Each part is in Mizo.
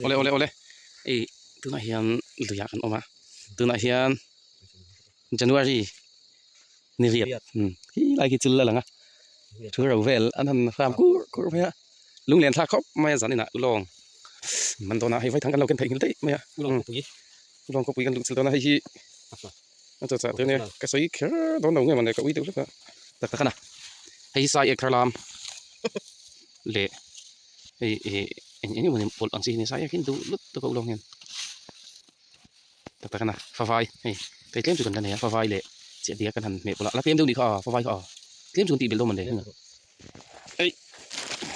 Awle awle awle ei tunah hian luiah kan awm a tunah hian January ni riat khi lai khi chul a lang a thu ro vel an han hram kur kur mai a lunglen thlak khawp mai a zan inah ulawng man dawn a hei vaithang kan lo ken theih nghilh daih mai a ulawng khawpui kan luh chilh dawn a hei hi a chaw chah tur nia ka sawi kher dawn lo nge mawni ka ui deuh hlek a tak tak a na hei hi sai ek thar lam leh. Hei ih eng eng emawni pawlh ang chi hi ni sai hian duh lut tuk a ulawng hian tak tak a na favai hei hei tlem chu kan la nei a favai leh chiah diak kan han hmeh pawlh a la tlem deuh a nih kha a favai kha a tlem chu kan tih belh dawn mawn le hei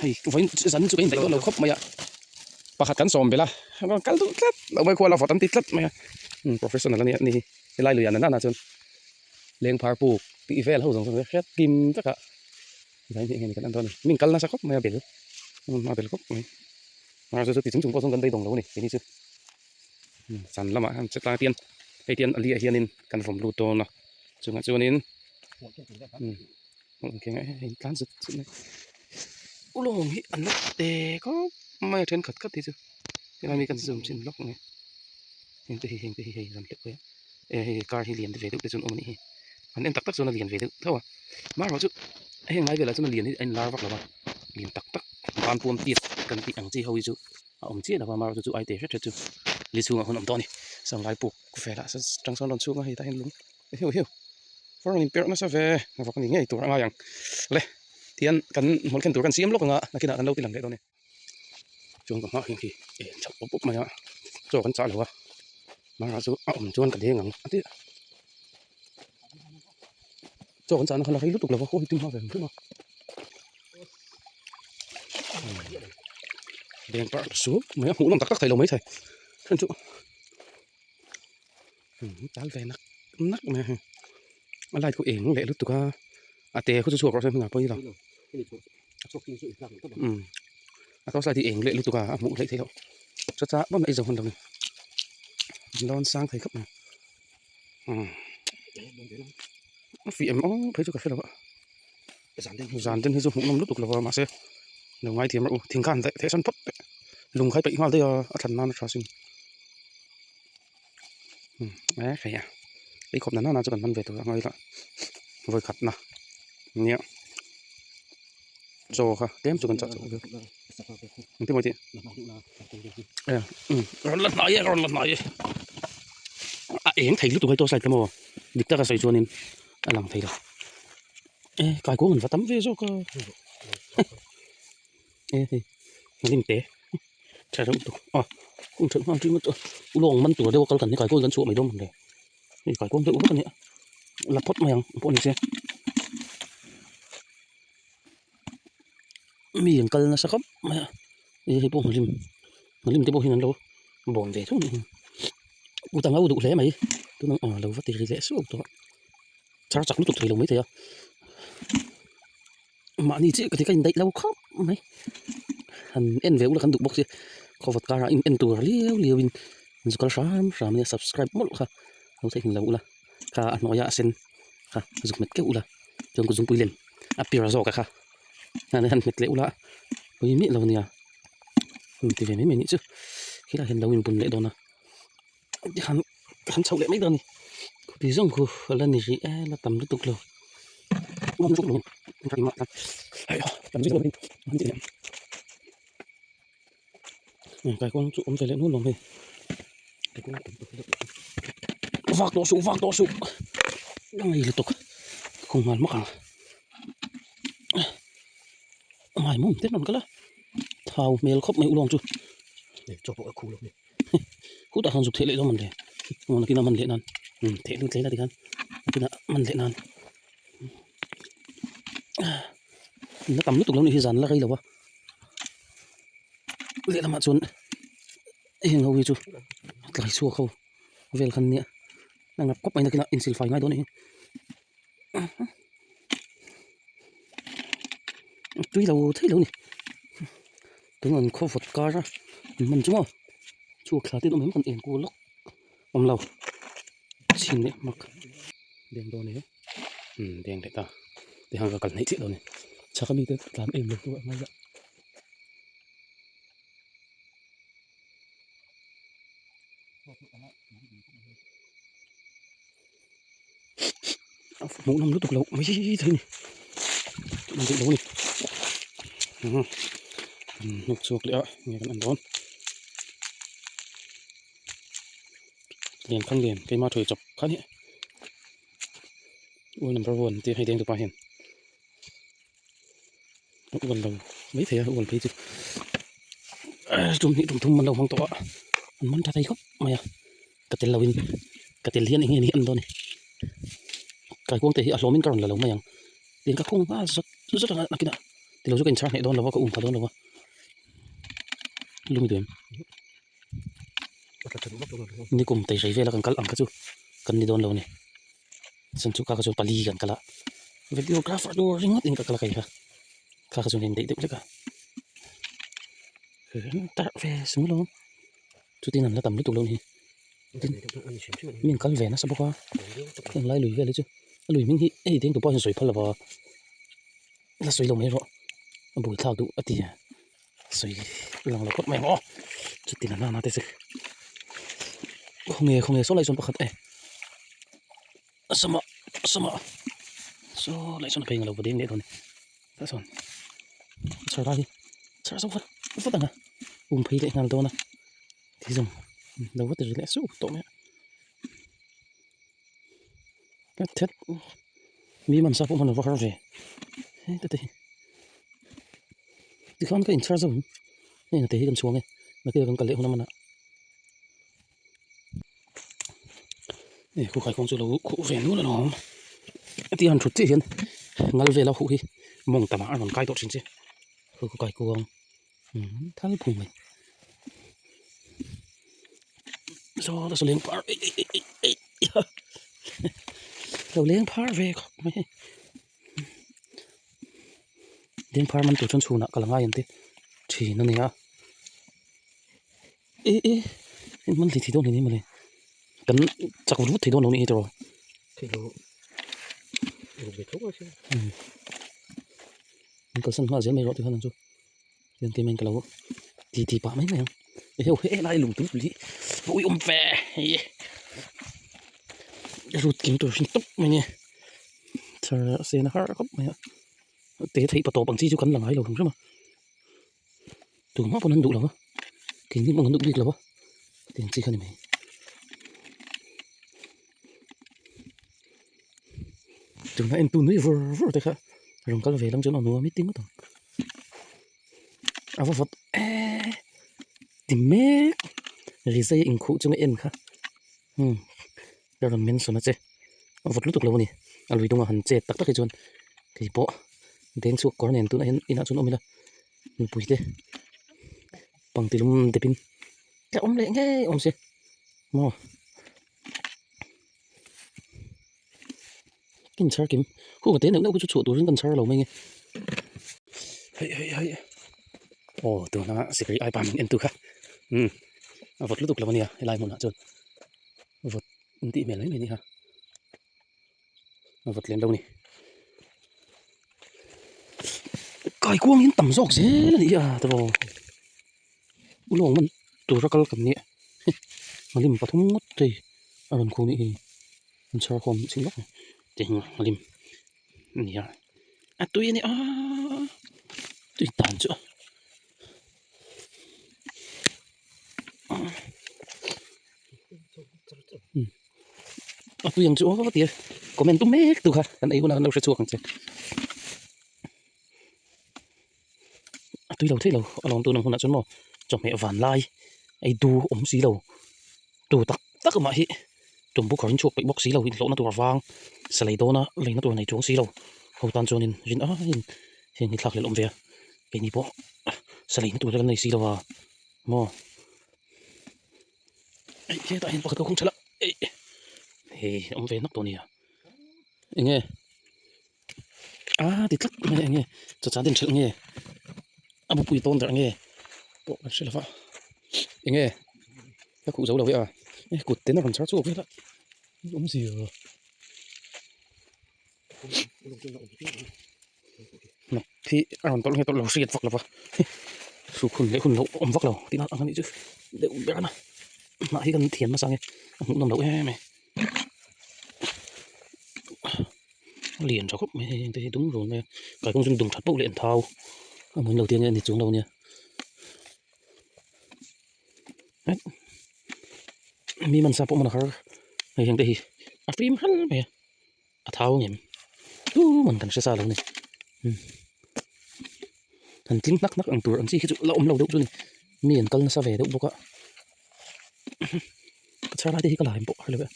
hei vawiin zan chu ka indaih dawn lo khawp mai a pakhat kan sawm belh a rawn kal duh tlat lo mai khual a vawt an ti tlat mai a professional a nia ni hi helai lui ah nana chuan lengphar puk tih vel ho zawng zawng te hriat kim vek a. Vai hnih hian kan en dawn a ni. Min kal nasa khawp mai a bel a bel khawp mai. Mahse chu ti chung chung pawh chuan kan beidawng lo a ni keini chu. Zan lamah hian che tlai tian hei tian a liah hianin kan vawm lut dawn a chungah chuanin hei tlan zut zut mai. Ulawng hi an la te khawp mai a thenkhat khat hi chu helai mi kan zoom chin lawk ang e. Heng te hi heng te hi hei rawn hlep pui a e hei car hi lian ve deuh te chu an awm a nih hi. An en tak tak chuan a lian ve deuh tho a amaherawh chu heng lai velah chuan a lian hi a inlar vak lo a lian tak tak ban puam tiat kan tih ang chi ho hi chu a awm chiah lo a amaherawh chu chu ai te hret hret chu li chhungah hun a awm tawh a ni sanglai puk velah tang sawn rawn chhung a hei tah hian lung heu heu far rawn inperh nasa ve vak a ni ngei tur a ngai ang le tihian kan hmawlh khen tur kan siam lawk ang a nakinah kan lo ti lang leh dawn a ni. Chuan ka hmah hian khi eng chauh pawp pawp mai a chaw kan chah lo a mara chu a awm chuan ka deng ang a ti a chaw kan chahna kha la rei lutuk lo va khawi tin hma ve ang hrim a deng parh sup mai a hmuh nawm tak tak thei lo maithei then chu tal ve nak nak mai a hei a light khu eng leh lutuk a a te khu chu chhuak rawh se hming ah pawh hi lo. A torch light hi eng leh lutuk a a hmuh hleih theih loh chaw chah pawh mai zo hman lo ni lawn sang thei khawp mai a fih em aw phei chu ka hre lo a zan den hi chu hmuh nawm lutuk lo a mahse lo ngaithiam rawh u thing kha han daih theih san phawt teh lung kha i peih nghal daih a a thlan nan a tha sin e hei a ei khawp na nana chu kan hman ve tur a ngawi la vawikhat na nia chaw kha tlem chu kan chah chauh engtin maw tih e rawn la hnai e rawn la hnai e a eng thei lutuk hei tawh slide kha maw dik taka sawi chuanin a lang thei lo e kaikuang an va tam ve zawk a e hei hnim te. Tha reuh tuk a hun theih nghal ṭin a ulawng man tur deuh a kal kan ni kaikuang kan chhuah mai dawn le hei kaikuang deuh vek a nia la phawt mai ang pawh ni se mi an kal nasa khawp mai a hei hei pawh hlim hlim te pawh hian an lo bawn ve thung a ni kut a ngo duh hle mai tunah aw lo va ti ri leh suau tawh a char chak lutuk thei lo maithei a. Mahni chiah ka ti ka indaih lo khawp mai han en ve ula kan duh bawk si khawvat karah in en tur liau liau in zu kal hram hram ania subscribe mawlh kha lo theih lo ula kha a hnuaia a sen kha zuk hmet keuh ula chuan kut zungpui lem a pir zawk a kha han hmet leh ula pui miah lo ania hun ti ve mai mai nih chu khilaiah hian lo inbun leh dawn a han han chhoh leh mai dawn a ni khawpui zawng khu a la ni rih e la tam lutuk lo kaikuang chu awm ve leh nual lo hei vak tawh suh vak tawh suh a ngei lutuk khum nghal hmak ang ngai mum te rawn kal a thau hmel khawp mai ulawng chu. Khutah khan zuk theih leh dawn man le aw nakinah man leh nan theih lut leh la tikhan nakinah man leh nan la tam lutuk lo nih hi zan la rei lo a lehlamah chuan heng ho hi chu tlai chhuak ho vel khan nia a ngap khawp mai nakinah insilfai ngai dawn a ni tui lo thei lo a ni tunah an khaw vawt kar a an hman chu maw chhuak thla te an awm em kan en kual lawk awm lo chhin leh hmak deng dawn e umm deng leh ta tihian ka kal hnaih chiah lo a ni chhak ami te tlan em lo chu a ngai a. Hmuh nawm lutuk loh mai thei ni an duh lo a ni an hnuk chhuak leh a nge kan en dawn lian khang lian keima thui chawp kha nia u number one tih hei deng tupa hian a ual lo mai thei a ual phei chu tum hnih tum thum an lo hmang tawh a an man tha thei khawp mai a. Ka tel loin ka tel hian eng nge ni an dawn ni kaikuang te hi a hlawmin ka rawn la lo mai ang tin ka khung nghal zawt zawt ang a nakinah tilo chu ka inchhar hneh dawn lo va ka um pha dawn lo va lung duem nikum teirei vela kan kal ang kha chu kan ni dawn lo a ni chuan chu kha kha chuan pali kan kal a videographer tur ringawt in ka kal a kai kha kha kha chuan a indaih deuh hlek a tarh ve sung lo. Chutin an la tam lutuk lo ni. Tin, mi an kal ve nasa bawk a, heng lai lui vel hi chu a lui hming hi hei deng tupah hian sawi phal lova la sawi lo mai erawh a bui thlak duh a ti a, sawi lang lo phawt mai ang aw. Chutin a nana te chu khawnge khawnge saw lai sawn pakhat e a sama a sama saw lai sawn a phei ang lo va deng leh dawn a ni. Tah sawn chhar lai hi chhar zo vat vat ang a um phei leh nghal dawn a ti zawng lo va ti ri leh suh tawh mai a ka thet mi man sa pawh hman a va har ve heta te hi tikhan ka inchhar zo ang heng te hi kan chhuang e nakina kan kal leh hun a man ah Khu khai kawng chu lo khuh ve nual alawm heti han thut chiah hian ngal vela huh hi mawng tamah a rawn kai tawh thin che khu kai kuang thal phung mai saw saw leng phar ei ei ei ei lo leng phar ve khawp mai hei leng phar man tur chuan chhunah ka la ngai ang te thin a nia. E e hei hman thei thei dawn hle mawle kan chak vut vut thei dawn lo nih hi tawh an kalsan nghal zel mai rawh tikhan ang chu tiang te mai ka lo ti ti pah mai mai ang eheu he lai lung tui hi a uiawm ve hei rut kim tur hring tawp mai nia char a sen a har khawp mai a te theih pa tawp ang chi chu kan la ngai lo hrim hrim a. Tumah pawn an duh lo va, keini pawh kan duh bik lo va, tiang chi kha ni mai. Tuna entu nui vur vur te kha rawn kal ve lam chuan aw nuam i ti ngawt ang. A va vawt eee ti mek rizai a inkhuh chunga en kha umm ka rawn mention a che a vawt lutuk lo a ni a lui dungah han chet tak tak hi chuan keipawh deng chhuak kawr nen tunah hian inah chuan awm ila mipui te pangti lum depin ka awm leh ngei awm se maw ka inchhar kim hu ka te neuh neuh chu chhuah turin kan chhar lo mai nge hei hei hei aw tuna sikri ai pa min en tu kha umm a vawt lutuk lo ania helai hmunah chuan vawt an tih hmel mai mai a ni kha. A vawt lem lo a ni. Kaikuang in tam zawk zel a ni hi a tawh. Ulawng man tura kal kan nia. Nghalim pathum ngawt te a rawn khuh nih hi. An chhar khawm chin lawk a ni. Tiang nghalim a ni a. A tui a ni a tui tan chu a. A tui ang chu aw tia comment tu mek tu kha kan ei hunah kan lo hre chhuak ang che a tui lo thei lo a lawm tun ang hunah chuan maw chawhmeh van lai ei du awm si lo tu tak tak mah hi tum buk a in chhuak peih bawk si lo inhlawhna tur vang salei dawna leina tur nei chuang si lo ho tan chuanin rin aiin heng hi thlak leh awm ve a keini pawh saleina tur te kan nei si lo a maw. Hei hetah hian pakhat ka khung thelh a eih hei awm ve nawk tawh a nia eng nge a ti tlat mai a eng nge chawchah den thelh nge a bupui tawn darh nge pawh kan hre lo va eng nge ka khuh zo lo ve a e kut ten a rawn char chhuak vel a awmzia. Hnap hi a rawn tawlh nge tawlh lo hriat vak lo va suk hun leh hun loh awm vak lo tih na ang a nih chu deuh ber a. Hnah hi kan thian hmasa nge a hmuh nawm loh em em a lian tha khawp mai hei hengte hi dum run mai a kaikawng chu dum that poh leh an thau a hmun lo te ania a ni chuang lo ania mi man sa pawh man a har hei hengte hi a fim hal mai a a thau ang em tu man kan hre sa lo a ni han tling hnak hnak ang tur ang chi khi chu la awm lo deuh chu a ni mi an kal nasa ve deuh bawk a ka chhar lai te hi ka la em pawh a hrelo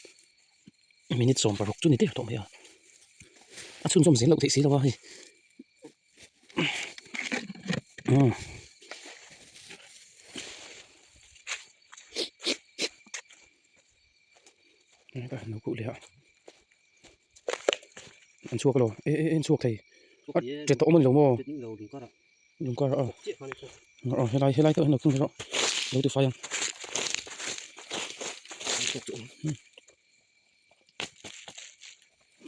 e minute 16 chu ni der tawh mai a a chhunzawm zel loh theih si lo a hei umm ka han lo kuh leh a an chhuak alo e e an chhuak thei a ṭe tawh awm a ni lo maw lungkar ah aw helai helai te hian lo rawh lo ti fai ang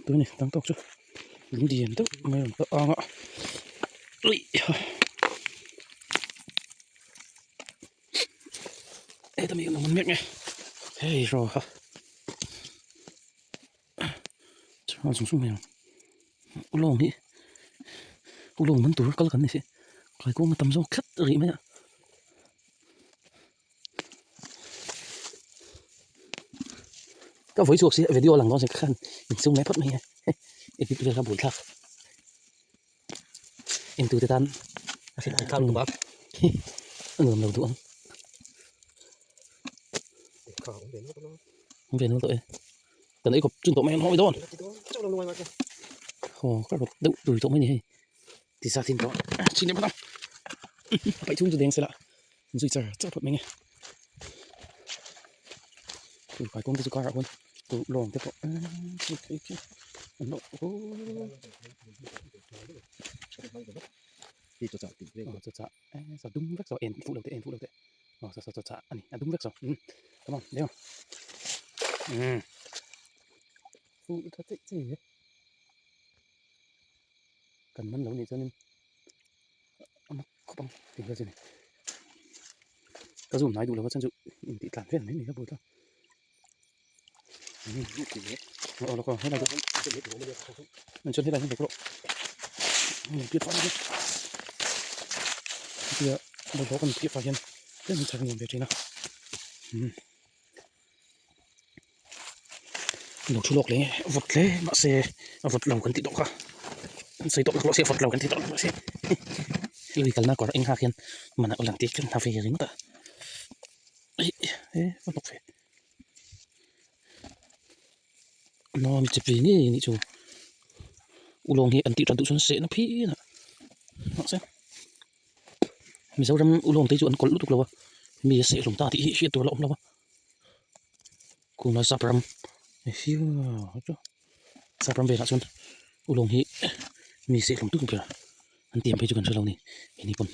tuni tam tawk chu lung lian deuh mai a rawn tawh ang a heta mi kan awm mek nge hei rawh kha chuan chung chung mai ang ulawng hi ulawng man tur kal kan ni si kaikuang a tam zawk tlat rih mai a. Ka vawi chhuak si video lang dawn si khan insum mai phawt mai a edit vel kha buaithlak entute tan a hrilh theih thung a nuam lo duh ang awm ve nual tawh e kan ei khawp chun tawh mai an haw mai dawn haw ka rawt deuh tui tawh mai ni hei. Ti sa thin tawh chin leh phawt ang a paih chhung chu deng sela zui char char phawt mai nge chu kai kawng te chu karah khuan chu lawng te pawh khi khi khi an lo aw chaw chah sa dum vek saw en fuh lo teh en fuh lo teh aw saw saw chaw chah a ni a dum vek saw umm come on deng umm fuh tha cheih cheih e. Kan man lo nih chuanin a mak khawp ang tih vel chu a ni. Ka zoom hnai duh lo a chuan chu intih tlan vel mai mai ka buai tlat. Aw lawk aw helai chu chuan helai hian bawlhhlawh piap fah mai hetia bawlhhlawh kan piap fah hian tlem in chhar nuam ve thin a. Lo thu lawk leh vawt hle mahse a vawt lo kan tih tawh kha an sawi tawh laklawh se vawt lo kan tih tawh laklawh se lui kalna kawr eng hak hian man a lang tih kan hna ve ringawt a eh va hnawk ve nawi chi pi ngei anih chu ulawng hi an tih that duh chuan sehna phian a mahse Mizoram ulawng te chu an kawlh lutuk lo a mi a seh hlum ta tih hi hriat tur a la awm lo a. Khumah sap ram sap ram velah chuan ulawng hi mi seh hlum tuk ber an ti ang phei chu kan hre lo a ni hei pawn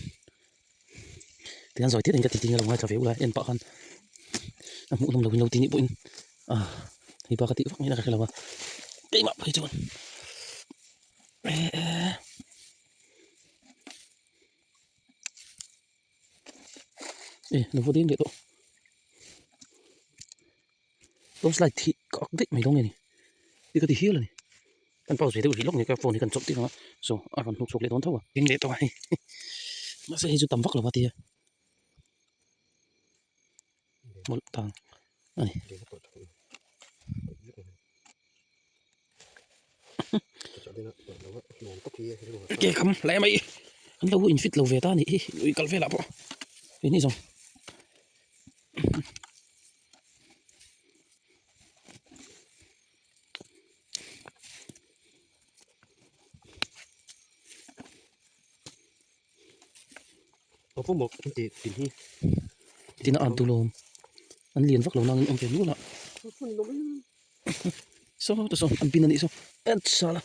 tihian zawi tet in ka ti ting a lo ngaithla ve ula en pah khan a hmuh nawm lo in lo ti nih pawhin ah hei pa ka tih vak mai na ka hre lo a keimah phei chuan eh. E lo va ding leh tawh torch light hi ka ak daih mai dawn nge ni ti ka ti hial a ni kan pause ve deuh rih lawk nge ka phone hi kan chawp tir ang a so a rawn hnuk chhuak leh dawn tho a ding leh tawh a hei mahse hei chu tam vak lo a tia mawlh tang a ni. Ke kham hle mai an lo in fit lo ve ta a nih hi lui kal velah pawh eng ni zawng tin a at duh lo an lian vak lo nangin awm ve nual a. Saw te saw an pin a nih saw en sala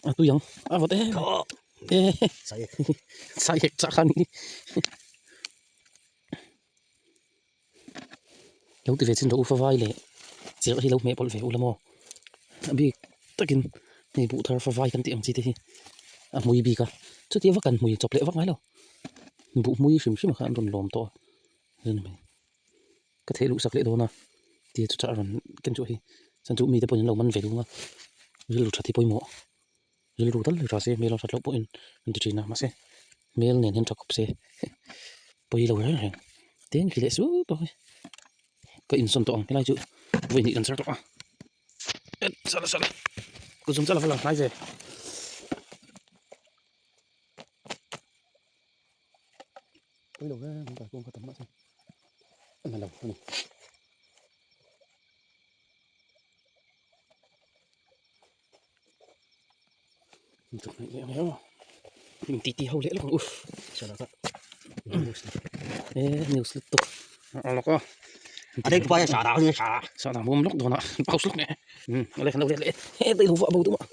a tui ang a vawt em e sai hek chak a nih lo ti ve chin rawh u favai leh chirh hi lo hmeh pawlh ve ula maw a bik takin hei buh thar favai kan tih ang chi te hi a hmui bik a chutia vak an hmui chawp leh vak ngai lo. Buh hmui hrim hrim kha an rawn lawm tawh a ni mai. Ka theih luh sak leh dawn a tia chu chah a rawn ken chu a hi chuan chu mite pawhin an lo man ve dun a rilru that hi pawimawh rilru tal tha se hmel a that loh pawhin an ti thin a mahse hmel nen hian tha khawp se pawi lo reng reng tin khi leh suau tawh hi ka insawn tawh ang helai chu vawi hnih kan char tawh a sala sala kut zum chala va lang hnai ve. Pawi lo reng reng kalkawng kha tam mah se a na lo a ni. Titi ti ho leh lawk ang u. E news lutuk a lawk a. Sa dah bawm lawk dawn a pause lawk nge. A leh kan lo let leh e he lo vah bo tum a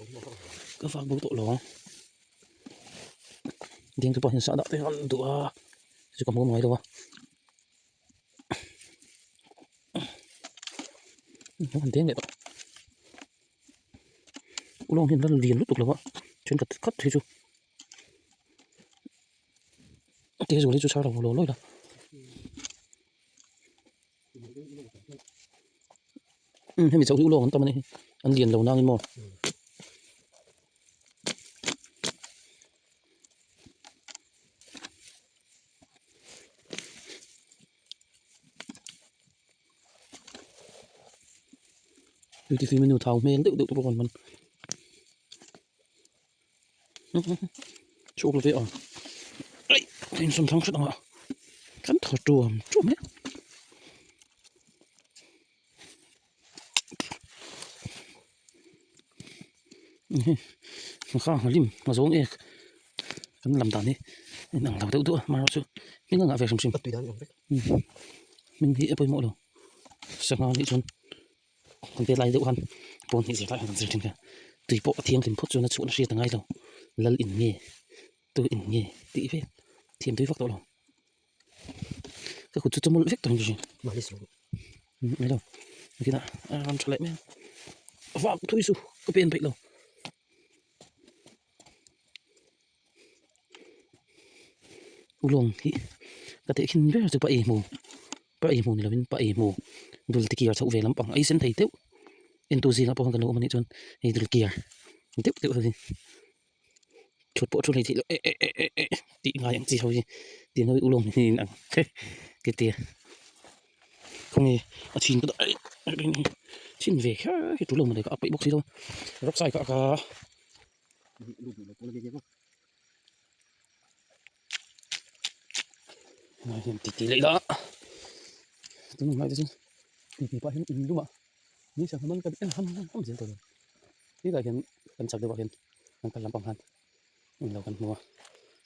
ka vak bo tawh lo ang. Ding te pawh hian sah dah te an duh a chu ka hmu ngai lo a an deng leh tawh ulawng hian la lian lutuk lo a thenkhat khat hi chu te zual hi chu chhar lo law law ila. Hemi chauh hi ulawng an tam a nih hi an lian lo nangin maw. Tui menu thau hmel deuh deuh te pawh an man chhuak lo ve a aih ka insawm thang hret ang a kan thaw tuam tuam mai a. Kha lim a zawng ek kan lam dan hi in ang lo deuh deuh a amaherawh chu hming a ngah ve hrim hrim hming hi a pawimawh lo sangha nih chuan kan vel lai deuh khan pawn hnih zir lai khan kan zir thin kha tui pawh a thianghlim phawt chuan a chhuahna hriat a ngai lo lal in nge tu in nge tih vel thiam tui vak tawh lo ka kut chu chawmawlh vek tawh in ka hria. Mai lo kinah a rawn tha leh mai a vak thui chu ka pen peih lo ulawng hi ka teh khin ber chu pa ei hmu pa ei hmu ni lovin pa ei hmu dul ti kiar chhoh ve lampang ei sen thei deuh entu zingah pawh khan kan lo awm a nih chuan hei dul kiar deuh deuh ho hi. Thut pawh thu hlei theih loh eh eh eh eh eh tih ngai ang chi ho hi tiang ho hi ulawng hi in ang ke tia khawnge a chhin ka dah aih chhin ve kher hi tul lo mawle ka a peih bawk si lo rock sai ka ka helai hian titi leh ila tunah hmai te chuan titi pah hian in lum ah ni sangha man kan en ham ham zel tawh tilai hian kan chak deuh ah hian an kal lampang khan englo kan hmu a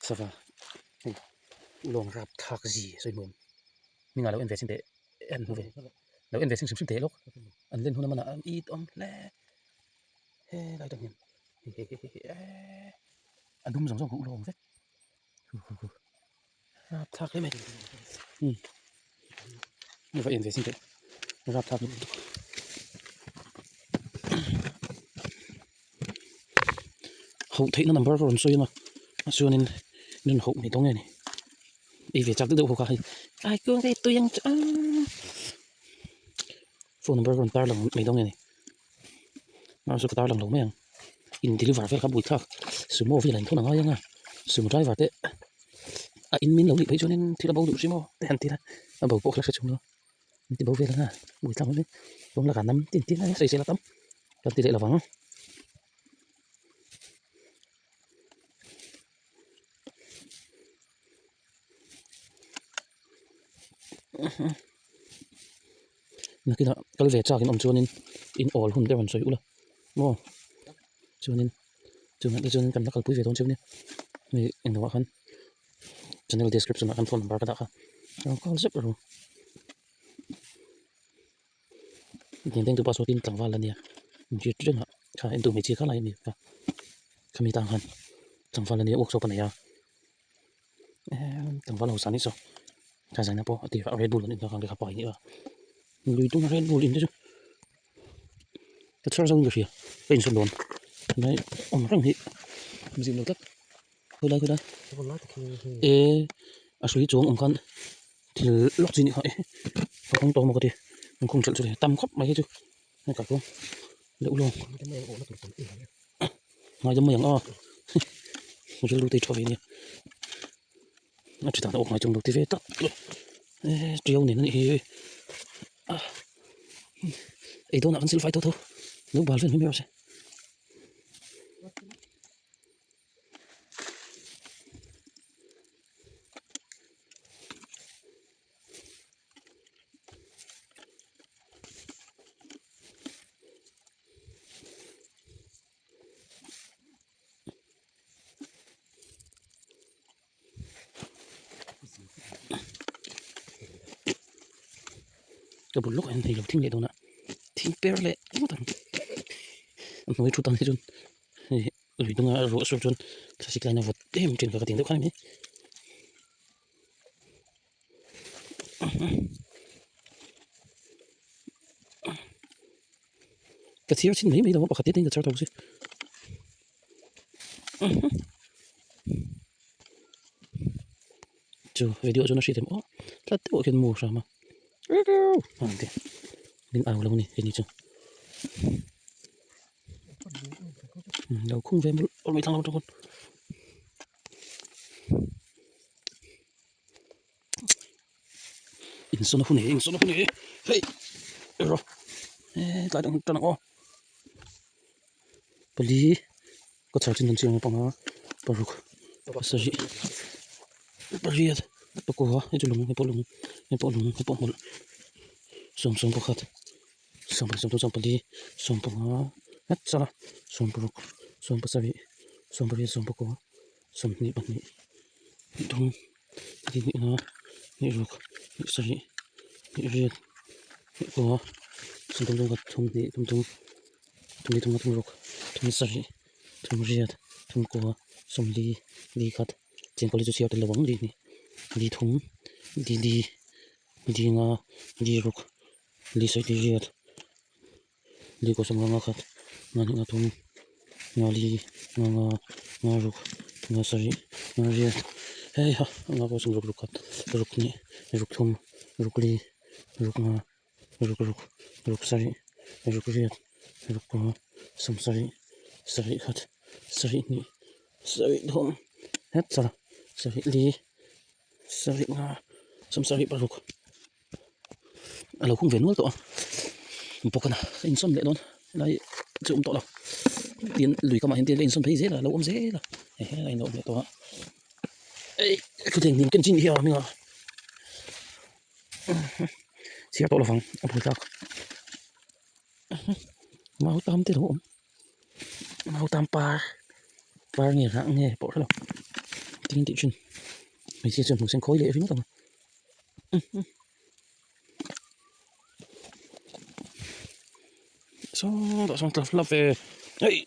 sava hei lawng rap thlak zi sawi hmuh hming ah lo en ve chin teh en hmu ve lo en ve chin hrim hrim teh lawk an len hun a manah an it awm hle helai tang hian hei hei hei hei eee a dum zawng zawng kha ulawng vek hu hu hu rap thlak hle mai umm va en ve chin teh rap thlak lutuk. Hauh theihna number ka rawn sawi ang a chuanin min rawn hauh mai dawn nge ni ei ve chak deuh deuh ho kha hei tlai kuang te tui ang chu aaa phone number ka rawn tar lang mai dawn nge ni mahse chu ka tar lang lo mai ang in deliver vel kha buaithlak sumo vel ah in thawn a ngai ang a sumo driver te a in min lo nih phei chuanin thil a bo duh hrim aw te han ti la a bo pawh kha la hre chhung lo. An ti bo vel ang a buaithlak mai mai kawng lakah nam tin tin a sawi sel a tam kan ti leh lo vang. Nakinah kal ve chak in awm chuanin in awl hun te rawn sawi ula maw chuanin chungah te chuan kan la kalpui ve dawn cheu nia hei englo ah khan channel description ah khan phone number ka dah kha rawn call zeuh rawh Deng deng tu pa saw tin tlangval ania inhriat reng a kha entu hmeichhia kha lai ami kha khami tang khan tlangval ania workshop a nei a emm tlangval hausa anih saw kha zaina pawh a tirah red bull an in kha pa anih a lui tung red bull in te chu ka chhar zo in ka hria ka insawn dawn tunlai awm reng hi zin lo tlat khawilai khawilai e. A hrui chuang awm khan thil lawk chi nih kha a kawng tawng maw ka ti an khung ṭhelh chu le tam khawp mai hi chu hei kaikuang leh ulawng ngai dam mai ang aw rilru te hi tha ve nia a ṭhi dan a awk ngai chuang lo ti ve tak ṭiau nen a nih hi ei dawnah kan silfai tho tho lo bal vel mai mai rawh se. Ka bul lawkah hian hei lo thing leh dawn a thing per leh ngawt ang a hnuai thu tan hi chuan hei lui dunga ruah sur chuan thlasik laina vawt em thin kha ka ti ang deuh khan a ni. Ka chhiar chin mai mai lo a pakhat te te in ka chhiar tho si. Chu video chuan a hriat em aw tlat deuh ah khian mu hram a ang te min au lo a ni keini chu lo khung ve mawlh mawlh mai thlang lam atang khawn. Insawn a hun e insawn a hun e hei rawh tlai dang tan ang aw pali ka chhar chin an chiang panga paruk pasarih pariat pakua hei chu lung hei pawh lung hei pawh lung hei pawh hmawlh sawmsawm pakhat sawmpahnih sawmthum sawmpali sawmpanga het chala sawmparuk sawmpasarih sawmpariat sawmpakua sawmhnih pahnih thum hnih hnih hnih ruk hnih sarih hnih riat hnih kua sawmthum sawmkhat thum hnih thum thum thum hnih thum nga thum ruk thum sarih thum riat thum kua sawmli li khat chengkawl hi chu chhiar tel lo ang li hnih li thum li li li nga li ruk li sarih li riat. Li kaw sawm nga khat nga hnih nga thum nga li nga nga nga ruk nga sarih nga riat hei ha nga kaw sawm ruk ruk khat ruk hnih ruk thum ruk li ruk nga ruk ruk ruk sarih ruk riat ruk kaw sawm sarih sarih khat sarih hnih sarih thum het chal sarih li sarih nga sawm sarih paruk. A lo khung ve nual tawh a bawk a a insawn leh dawn helai chu a awm tawh lo tin lui kamah hian a insawn phei zel a lo awm zel a hei helai a lo awm leh tawh a ei thuthleng hnim ken chin hi a hming a chhiar tawh lovang a bul tlak mau tam te lo awm mau tam par par nge rah nge pawh hrelo tin tih thin hmeichhia chuan hmuh sen khawi leh ringawt ang a. Saw sawn tla hlap ve hei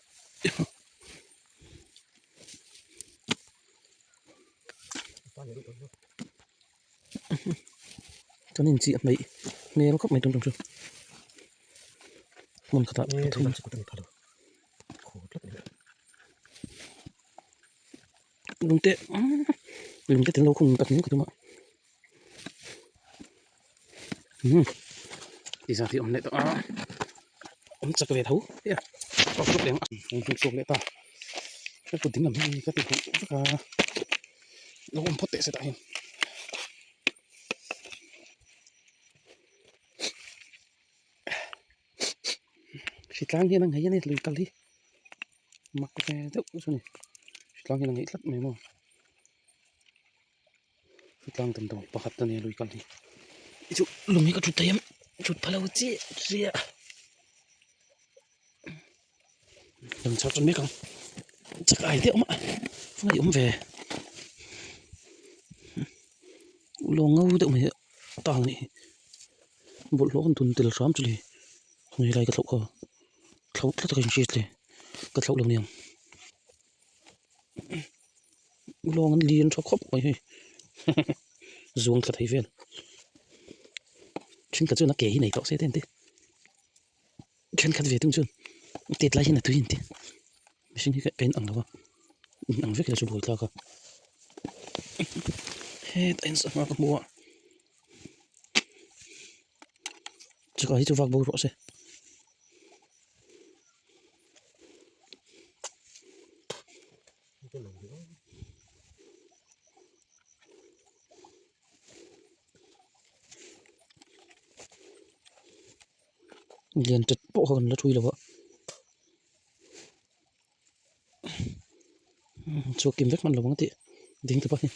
chuan in chiah hmeih hmel khawp mai tun tum chu hmun khatah pathum lungte lungte tel lo khung tak mai ka tum a umm ti zat hi awm leh tawh a awm chak ve tho e a chhuak leh ang a rawn chhuak leh ta ka kut ding lam hi ka ti huh vek a lo awm phawt teh se tah hian. Hritlang hian a ngaih a ni lui kal hi mak ve deuh chu a ni hritlang hian a ngaih tlat mai maw hritlang damdawi pakhat a nia lui kal hi chu lung hi ka thut thei em thut pha lo chiah chiah dam chhuak chu mek ang chak ai deuh mah a awm ve lawng ngau deuh mai a tang a nih hi. Bawlhhlawh kan tun tel hram chu le hei lai ka thlauh kha thlauh tlat a ka inhriat le ka thlauh lo niang lawng an lian tha khawp mai hei zuang thla thei vel thenkhat chuan a ke hi nei tawh se te an ti thenkhat ve thung chuan tet lai hian a tui an ti mihring hi ka in ang lo a in ang vek ila chu buaithlak a. Hetah hian sangha ka hmu a chakah hi chu vak bo rawh se. Lian ṭet pawh kha kan la ṭhui lo a chhuak kim vek hman lo ang tih ding ta pawh hi.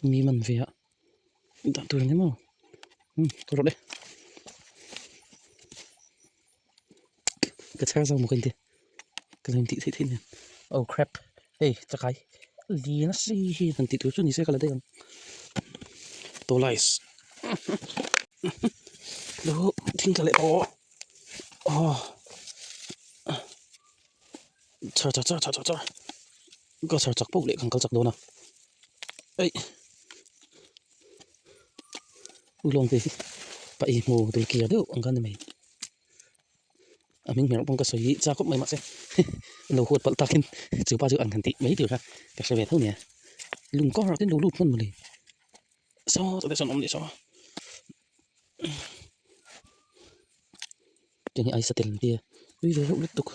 Mi man ve a dah tur ani maw umm ka rawlh e ka chhar zo maw ka inti ka lo intih theih theih nen oh crap hei chakai li nasa hi han tih tur chu ni se ka la daih ang tawlais lo thing tla leh tawh aw char char char char char ka char chak poh leh kan kal chak dawn a eih ulawng te hi pahnih hmu dul kir deuh ang kha ni mai. A hming hmel pawh ka sawi chak khawp mai mahse lo huat palh takin chu pa chu an han tih mai tur kha ka hre ve tho nia lung kawr ah te lo lut hman mawle saw chutah sawn awm leh saw tiang hi aisa tel an tia tui ve reuh lutuk.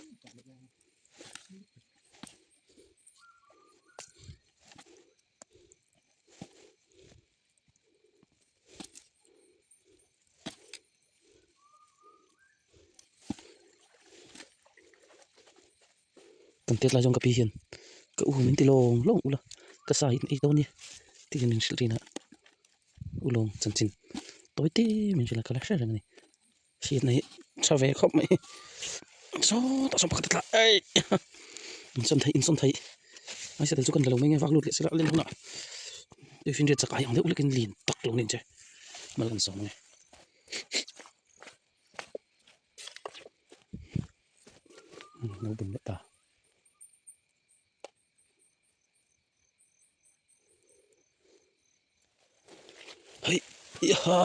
Kan tet lai zawng ka pi hian ka u min ti lawng lawng ula ka sa in ei dawn nia tih hian min hrilh thin a ulawng chanchin tawi te min hrilh a ka la hre reng a ni hriatna hi tha ve khawp mai sawtah sawn pakhat a tla eih insawn theih insawn theih hmeichhe tel chu kan la lo mai nge vak lut leh sela a len hunah tuifinriat chakai ang deuh lekin lian tak lo nen che mal kan sawm ange. Lo bun leh ta. Hei ha.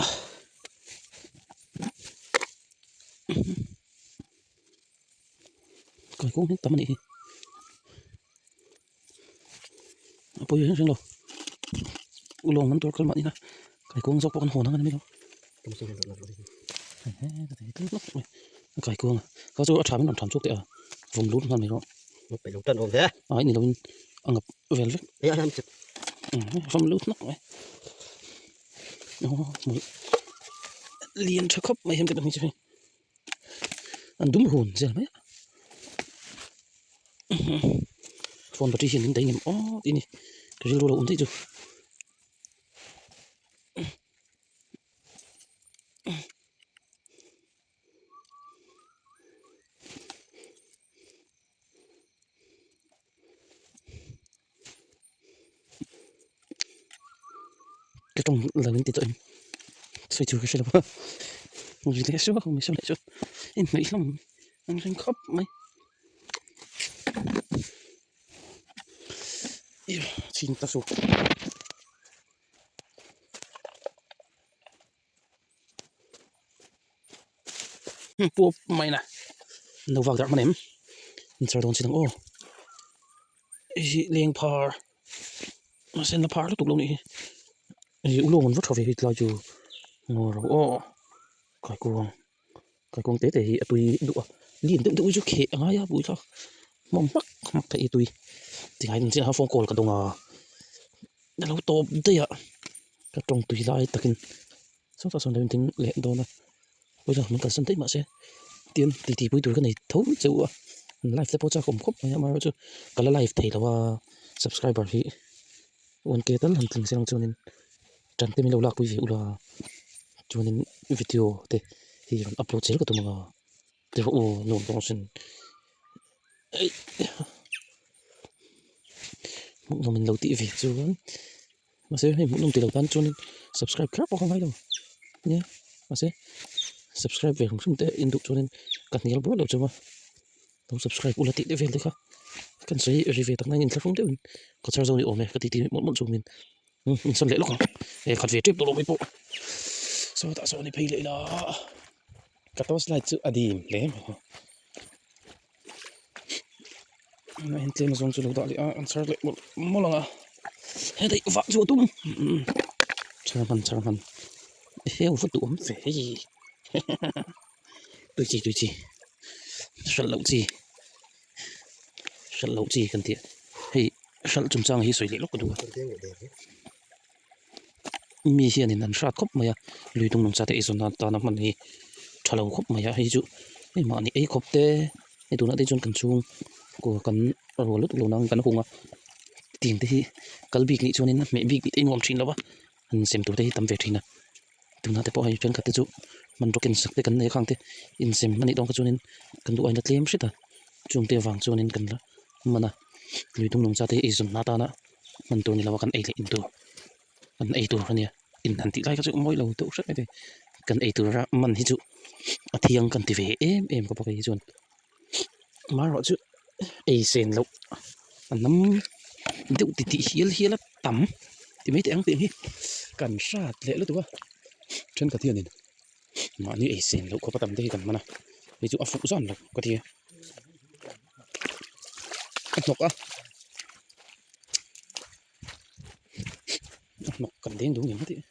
Kai kawng hi tam a nih hi. A pawi reng reng lo. Ulawng an tur kal mahni na kai kawng zawk pawh kan hawn ang a ni mai lo. Kai kawng a kha chu a tha min rawn tham chhuak teh a vawm lut nghal mai rawh. Ai ni lovin a ngap vel vek. Vawm lut hnawk mai. Lian tha khawp mai hian ka hmu chu hei. An dum hun zel mai a phone battery hian min daih ngem aw tih a ni ka rilru lo awm daih chu. Ka tawng lo in ti tawh em sawi tur ka hre lo a ri leh suau mai saw leh chu inhnaih hlawm an reng khawp mai chhin ta suh. Puap mai na no vak darh hman em in char dawn si dang aw hi leng phar mahse na phar lutuk lo nih hi ih ulawng an va tha ve hi tlai chu ngaw ro aw kaikuang kaikuang te te hi a tui duh a lian deuh deuh hi chu kheh a ngai a pui thlak hmawm hmak hmak theih hi tui tingai ang chiah a phone call ka dawng a a lo tawp daih a ka tawng tui lai takin sawtah sawn lo inthing leh dawn a pawisa min kalsan daih mahse tian titi pui tur ka nei tho cheu a live te pawh chak awm khawp mai a amaherawhchu ka la live thei lo a subscriber hi one k tal han tling se ang chuanin tan te min lo lakpui ve ula chuanin video te hi rawn upload zel ka tum ang a ti rawh u nuam tawng sin eih hmuhnawm in lo tih ve chuan mahse hei hmuhnawm tilo tan chuanin subscribe kher pawh ka ngai lo nia mahse subscribe ve hrim hrim te in duh chuanin ka hnial buai lo chauh a lo subscribe ula tih te vel te kha kan sawi ri ve tak nangin thlahrung deuhin ka char zo ni awm e ka titi mawlh mawlh chungin in sawn leh lawk ang e khat ve tep tawh lo mai pawh sawtah sawn i phei leh ila ka torch light chu a dim hle mai. Tunah hian tlem zawng chu lo dah leh a an chhar leh mawlh mawlh ang a heta i vah chu a tum chhar hman chhar hman heu va duh awm ve hei tui chi tui chi hralh loh chi hralh loh chi kan tih hei hralh chungchang hi sawi leh lawk ka duh a mi hianin an hrat khawp mai a lui dung nungcha te eizawn nan tana hman hi tha lo khawp mai a hei chu hei mahni ei khawp te hei tunah te chuan kan chhung kua kan rual lutuk lo nangin kan hung a tiang te hi kal bik nih chuanin a hmeh bik nih te hi nuam thin lo va han sem tur te hi tam ve thin a tunah te pawh hei thenkhat te chu hmanraw ken sak te kan nei a khang te insem a nih dawn kha chuanin kan duh aina tlem hret a chung te avang chuanin kan la man a lui dung nungcha te hi eizawn na atana hman tur ni lo a kan ei leh in tur kan ei tur a nia in han tih lai kha chu mawi lo deuh hret mai te kan ei tura man hi chu a thiang kan ti ve em em khawp a kei hi chuan amaherawhchu ei sen loh a nam deuh ti tih hial hial a tam ti mai teh ang tih ang hi kan hrat leh lutuk a thenkhat hianin mahni ei sen loh khawp a tam te hi kan hman a hei chu a fuh zan lo ka ti a a hnawk a a hnawk kan deng duh ngei maw tih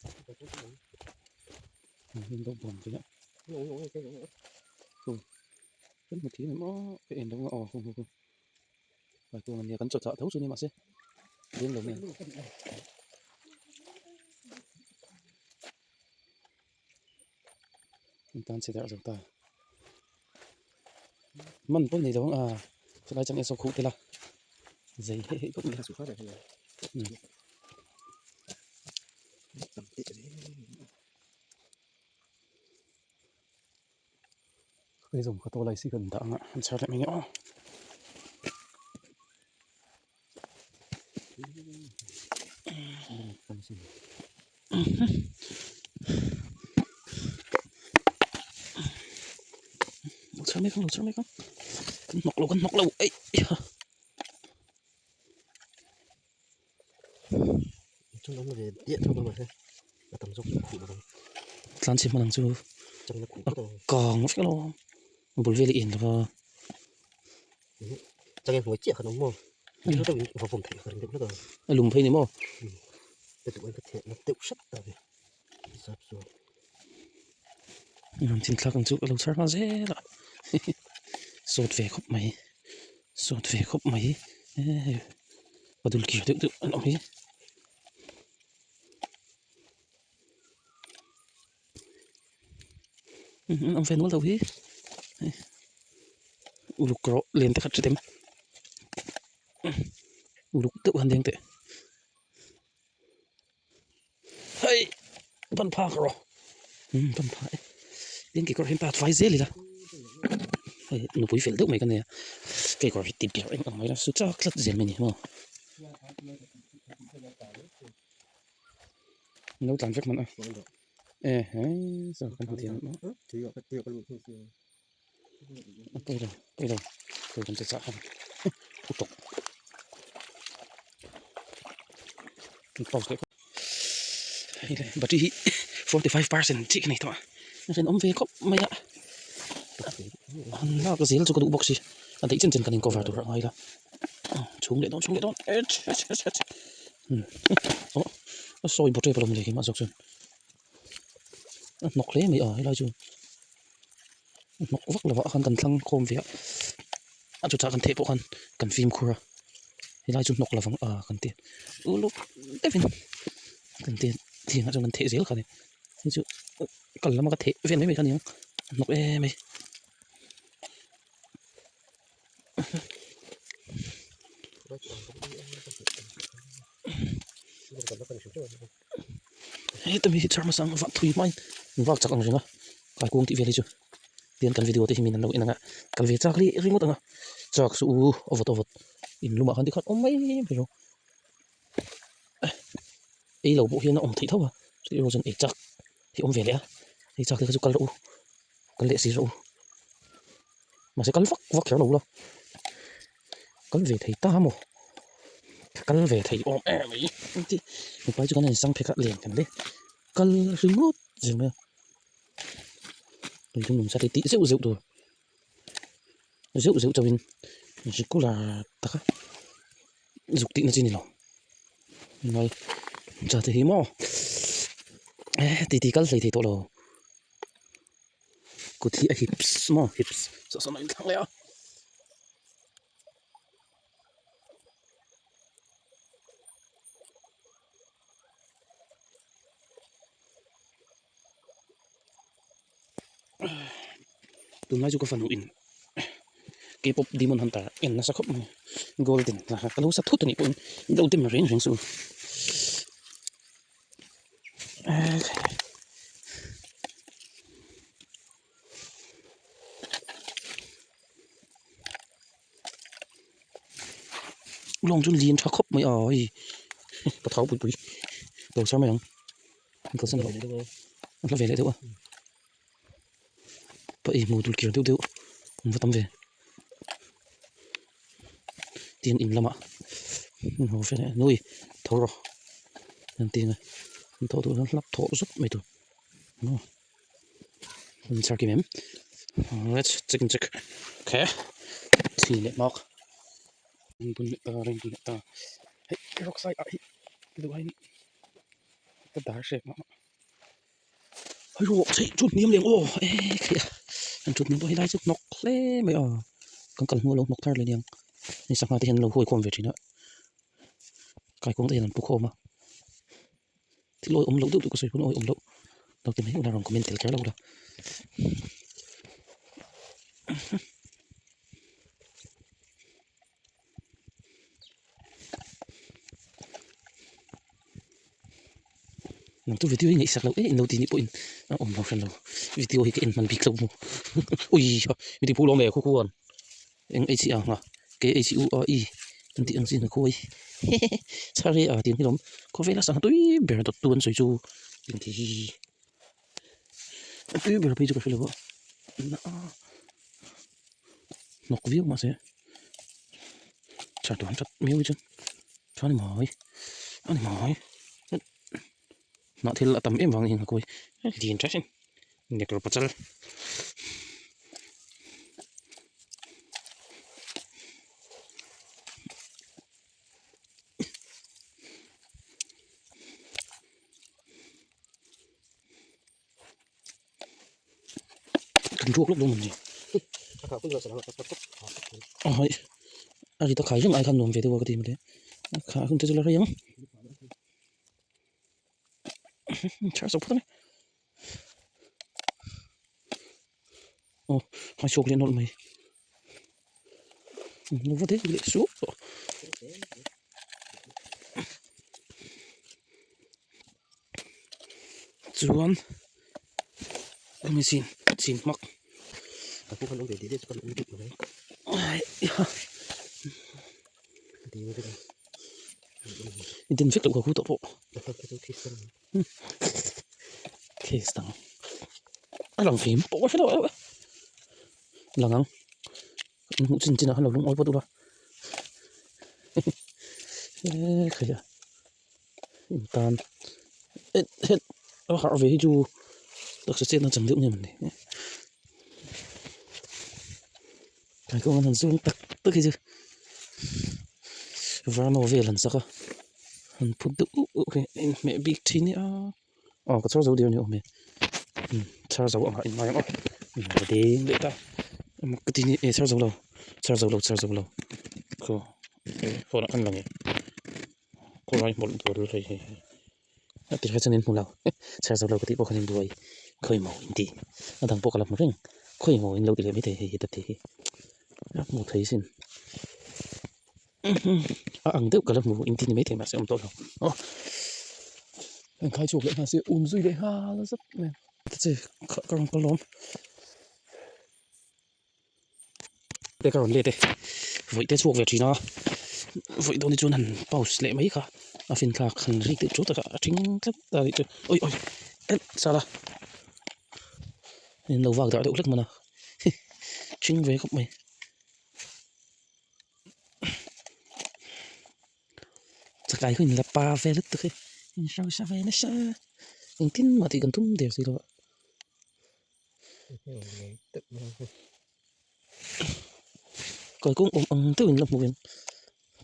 kan hmu thiam em aw ka en lo aw hu hu hu paikuang ania kan chawchah tho chu ni mahse deng lo mai ang tan chhe darh zo ta man pawh nei lo ang a chulai chang esaw khuh tel a zei hei hei khawp mai Hei zawng ka tawlai si kan dah ang a an chhar leh mai nge aw. Lo chhar mek ang lo chhar mek ang kan hnawk lo kan hnawk lo eih. Tlan chhe hman ang chu a kang vek alo a bul vel hi en lova. A lum phei ni maw. Ram thing thlak ang chu ka lo chhar nghal zel a sawt ve khawp mai sawt ve khawp mai hei padul kir deuh deuh an awm hi an awm ve nual lo hi uluk rawh len te kha hre tem uluk deuh han deng teh. Hei ban phak rawh umm ban phak e tin kekawr hi ta fai zel ila hei nupui fel deuh mai ka nei a kekawr hi ti ber eng ang mai la su chak tlat zel mai ni maw an lo tlan vek hman a e he saw kan hmu thiam a pawi lo pawi lo pawi kan che chah khan u tawk pause leh hei le battery hi 45% chiah ka nei tawh a a rinawm ve khawp mai a han lak zel chu ka duh bawk si a daih chen chen kan in cover tur a ngai la chhung leh dawn chhung leh dawn aw a sawi battery pawh a lo ni leh keimah zawk chuan a hnawk hle mai a helai chu hnawk vak lovah khan kan thlang khawm ve a a chutah kan theh pawh khan kan fimkhur a helai chu hnawk lovang a kan ti uluk deuhin kan ti thiangah chuan kan theh zel kha a ni hei chu kal lama ka theh vel mai mai kha a ni ang a hnawk em mai. Heta mi hi char hmasa ang vah thui hmain an vak chak ang reng a kaikuang tih vel hi chu tian kan video te hi min an lo en ang a kal ve chak rih ringawt ang a chak suh u a vawt a vawt in lumah khan tikhan awm mai mai lo ei lo pawh hian a awm theih tho a chutih erawh chuan ei chak hi awm ve leh a ei chak te kha chu kal rawh u kal leh si rawh u mahse kal vak vak kher lo la kal ve thei ta maw kal ve thei awm em mai engti mipa chu kan in sang phek a len kan le kal ringawt zel mai a tui chu nungcha te tih zeuh zeuh tur zeuh zeuh chauhin. Regular taka zuk tihna chi a ni lo ngai cha te hi maw eh titi kal hlei thei tawh lo kut hi a hips maw hips saw sawn a inthlak leh a. Tunlai chu ka fanu in K-pop Demon Hunter en nasa khawp mai golden ka lo sa thut anih pawhin min lo dem reng reng suh Lawng chu lian tha khawp mai a hei ka thau pui pui lo char mai ang an kalsan loh an hla ve leh deuh a pa ei hmuh tur kir deuh deuh an va tam ve tin in lamah an haw fel a nui tho rawh an ti a an thawh duh chuan hlap thawh zuk mai tur maw an char kim em let's check and check okay thi leh mak an bun leh ta reng bun leh ta hei rock side ah hi duh aiin ka dar hrek mah mah hei rawh chheih chu hniam leh ang aw eh khi a an thut hniam pawh helai chu hnawk hle mai a kan kal hnu a lo hnawk thar leh aniang hei sangha te hian an lo huai khawm ve thin a kaikuang te hian an pu khawm a thil awih awm loh deuh deuh ka sawi pawn awih awm loh lo ti mai ula rawn comment tel kher lo ula. Nang chu video hi ngaihsak loh em lo ti nih pawhin a awm lo hran lo video hi ka en hman bik lo maw ui ha mi ti phu lawm e khu khuan eng h a nga k h u a i an tih ang chi na khawi hehe chhar hi a tih ang hi lawm khawvela sangha tui ber dawt tu an sawi chu engti hi a tui ber phei chu ka hre lo a hnawk viau mahse chhar tur an that miau hi chuan tha a ni mai a ni mai hnah thil a tam em vang hian a kawi lian tha sin nekro pachal. Kan ruak lawk dawn a ni a a ri ta khai reng ai khan nuam ve deuh a ka ti mawle a khah hun te chu la rei ang chhar chauh phawt a ni aw a chhuak leh nawlh mai lo va dek leh suau tawh. Chuan hemi chin chin hmak i den vek loh ka hu tawh pawh case dang a lang fim pawh ka hre lo lang ang in hmuh chin chin ah khan lo lungawi pawh duh la he khai a. Tan het het a harh ve hi chu taksa chetna chang deuh nge mawni tlai kawng an han zawng tak tak hi chu varno vel an sak a han phut deuh uh uh hi a inhmeh bik thin nia aw ka chhar zo der a ni awm e chhar zo ang ah in ngai ang aw ka deng leh ta emaw ka ti ni e chhar zo lo chhar zo lo chhar zo lo khaw phone ah khan lang e. Khawlai hmawlh tur hei hei hei a ti kha chuan in hmu lo chhiar zo lo ka tih pawh khan in buai khawi maw in ti a dang pawh ka la hmu reng khawi maw in lo ti leh maithei hei heta te hi a hmu thei sin a ang deuh ka la hmu in ti ni maithei mahse awm tawh lo aw an khai chhuak leh nghal se um zui leh nghal zat mai ta che ka rawn kal lawm. Te ka rawn let e vawi te chhuak ve thin a vawi dawn hi chuan han pause leh mai kha a fin thlak han rik deuh chu takah a thing tlat a nih chu awi awi en sala in lo vak darh deuh hlek hman a thing ve khawp mai chakai kha in la pa ve lutuk e in hausa ve nasa engtin mah tih kan tum der si lo a. Kaikuang awm ang deuh in la hmu em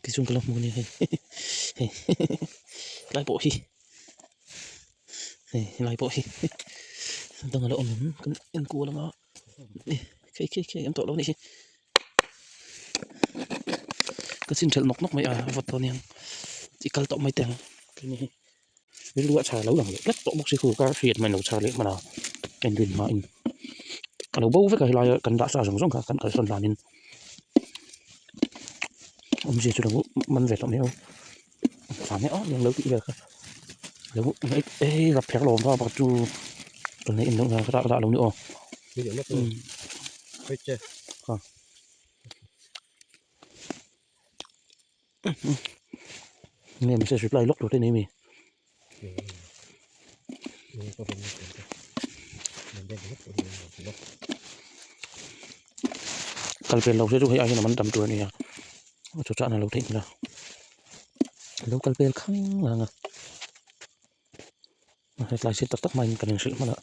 kei chuan ka la hmu a nia hei hei helai pawh hi hei helai pawh hi dang a la awm em kan en kual ang a khei khei khei an tawh lo a nih hi ka chin thelh nawk nawk mai a vawt dawn hian i kal tawh mai teh ang keini hi rilru a chhar lo lang leh tlat tawh bawk si khu kar hriat hman lo chhar leh hman a en rin hmain a lo bo vek a helai a kan dah sa zawng zawng kha kan kalsawn hlanin awmzia chu lo man ve tawh mai ang vang hian aw eng lo tih vel kha lo ei rap pher lo awm va pakhat chu tuna in ka dah lo ni aw Nge message reply lawk tur te nei mi? Kal pel lo se chu hei ai hian a man tam tur a nia a chu chahna lo theih nghilh a lo kal pel khang lang a hetlai thil tak tak hmain kan inhrilh hman a.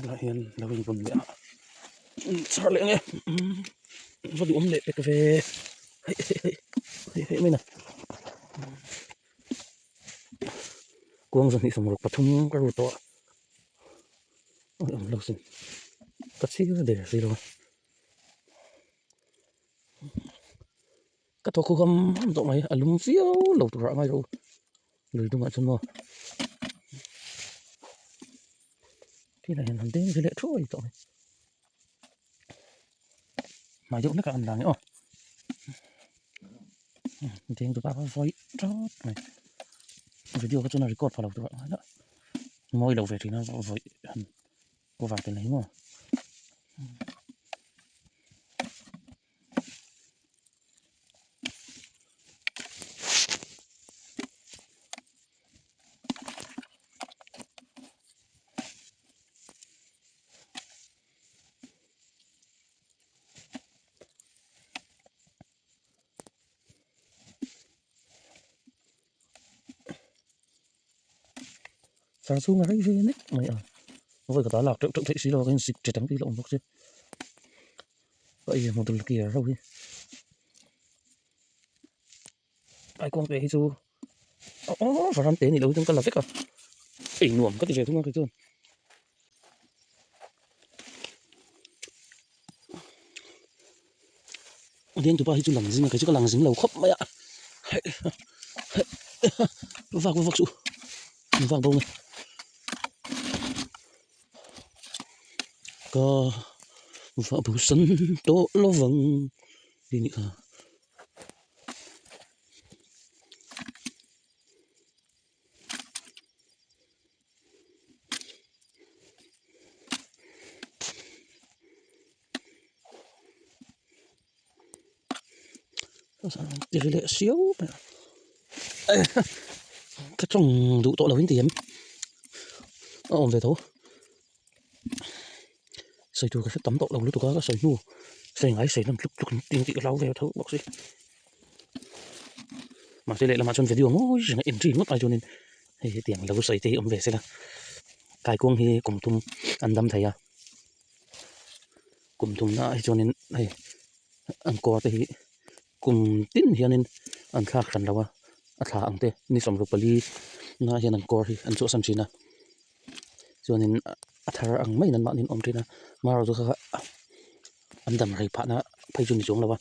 Helai hian lo invawn leh a char leh ang e va duhawm leh pek ve hei hei hei hei hei mai na kuang zahnih sawmruk pathum ka ru tawh a awm lo sin ka chhir der si lo a ka thaw khuham tawh mai a lum viau lo tur ah a ngai lo lui dungah chuan maw Thil ah hian han deng ve leh thuai tawh mai hmai deuh hlek ah an la ang e aw deng dup a vawi tawp mai video kha chuan a record pha lo tur ah ngai la mawi lo ve thin a vawi han cover tel hi maw. Char chhung a rei ve nek mai a vawi khatah lak teuh teuh theih si lo a ka insik ṭet ang tih la awm bawk si ka ei hmu dul kiar ho hi. Kaikuang te hi chu aw varam te ni lo chuan ka la vek a ei nuam ka ti ve thung a kei chuan. Vengtupa hi chu lang zing a kei chu ka lang zing lo khawp mai a vak vak suh vak bo nge ka vah bo san tawh lo vang tih a nih kha. Ti leh siau mai a ka tawng duh tawh lo in ti em a awm ve tho sawi tur ka hre tam tawh lo lutuk a ka sawi hnu sawi ngai sawi lam tluk tluk in tih ka hlau ve tho bawk si mahse lehlamah chuan video mawi reng a entry ngawt ai chuanin hei hetiang lo sawi te hi awm ve sela kaikuang hi kum thum an dam thei a kum thumna ah hi chuanin hei an kawr te hi kum tin hianin an thlak hran lo a a thla ang te ni 24 na hian an kawr hi an chhuahsan thin a chuanin a thar ang maiin an mahni an awm thin a marawh chu kha an dam rei phahna phei chu ni chuang lo a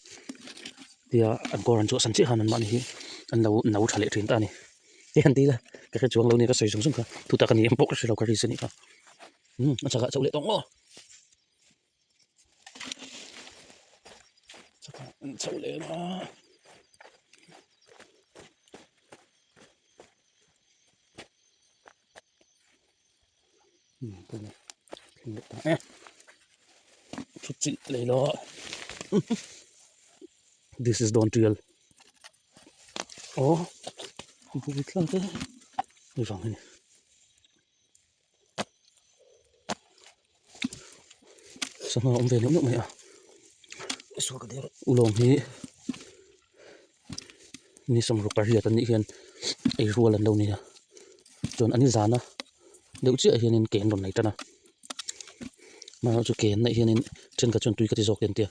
tia an kawr an chhuahsan chiah khan an mahni hi an lo no tha leh thin ta a ni te han ti ila ka hre chuang lo nia ka sawi zawng zawng kha thutak a ni em pawh ka hre lo ka ri se nih kha umm a chakah chauh leh tawng maw. Chakah an chho leh a umm thleng leh ta e thu chilh leh lo a this is dawn tial aw bui tlang te hei vang hi a ni. Sangha a awm ve neuh neuh mai a ulawng hi ni sawmruk pariat an nih hian ei rual an lo ni a chuan an zan a deuh chiah hianin ke an rawn nei tan a amaherawhchu ke an neih hianin thenkhat chuan tui ka ti zawk te an ti a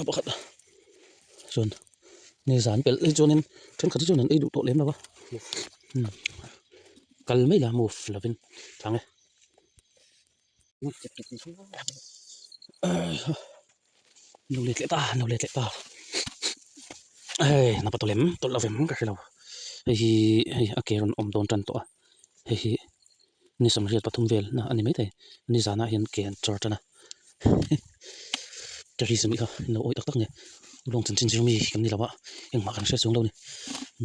pakhat chuan ni zan pelh hi chuanin thenkhat hi chuan an ei duh tawh lem lo va kal mai la move lovin thlang e. Lo let leh ta lo let leh ta hei napa tawlh em tawlh lo vem ka hre lo hei hi hei a ke rawn awm dawn tan tawh a hei hi ni sawmriat pathum vel na a ni maithei ni zanah hian ke an chawr tan a ka ri zawmih kha lo awih tak tak a ni lawng chanchin chu mi kan ni lo a engmah kan hre chuang lo a ni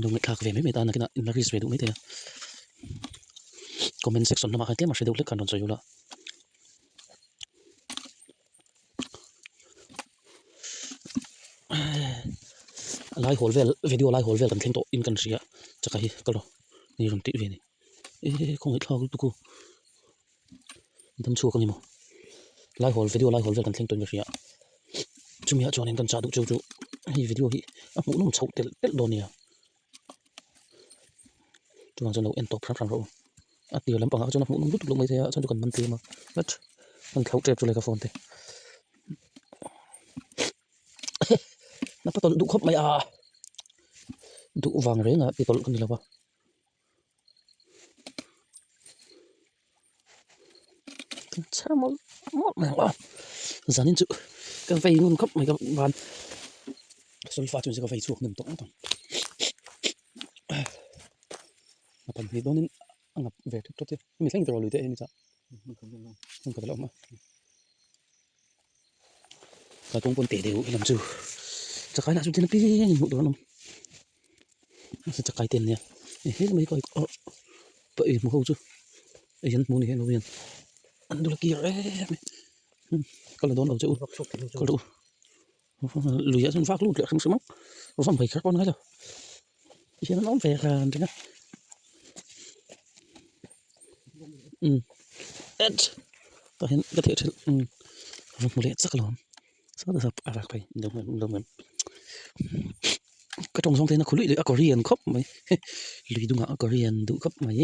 lo ngaihthlak ve mai mai tan a kinah inla risk ve duh maithei a comment section lamah khan tlem a hre deuh hlek khan rawn sawi ula. Lai hawl vel video lai hawl vel kan thleng tawh in kan hria chaka hi ka lo ni rawn tih ve ni e khawngaih thlak lutuk u dam chhuak a ni maw lai hawl video lai hawl vel kan thleng tawh in ka hria chumi ah chuan in kan chah duh cheu chu hei video hi a hmuh nawm chhoh telh telh dawn a nia. Chuvang chuan lo en tawp hram hram rawh u a tir lampangah kha chuan a hmuh nawm lutuk loh mai thei a chuan chu kan man tlem a but kan thlauh tep chu lehkha phone te napa tawlh duh khawp mai a duh vang reng a ti tawlh ka ni lo va. Chhar mawlh mawlh mai ang a zanin chu ka vei ngun khawp mai ka van solfa chu ka vei chhuak hnem tawh ngawt ang a pan hnih dawnin a ngap ve tep tawp che hemi thleng tur a lui te a ni chah hmun khat a la awm a kalkawng pawn teh deuh helam chu chakai lah chu tin apiangin hmuh tur an awm chakai te an nia he mai pawh hi hmu ho chu hei an hmu ni hian an dul a kir em em ka la dawn lo che u ka la lui ah chuan vak lut leh hrim hrim ang va mai kher pawh a ni ngai lo hian an awm ve ran reng a umm tah hian ka theih thelh umm va hmu leh chak lo. Ka tawng zawng te hian a khaw luih luih a korean khawp mai lui dungah a korean duh khawp mai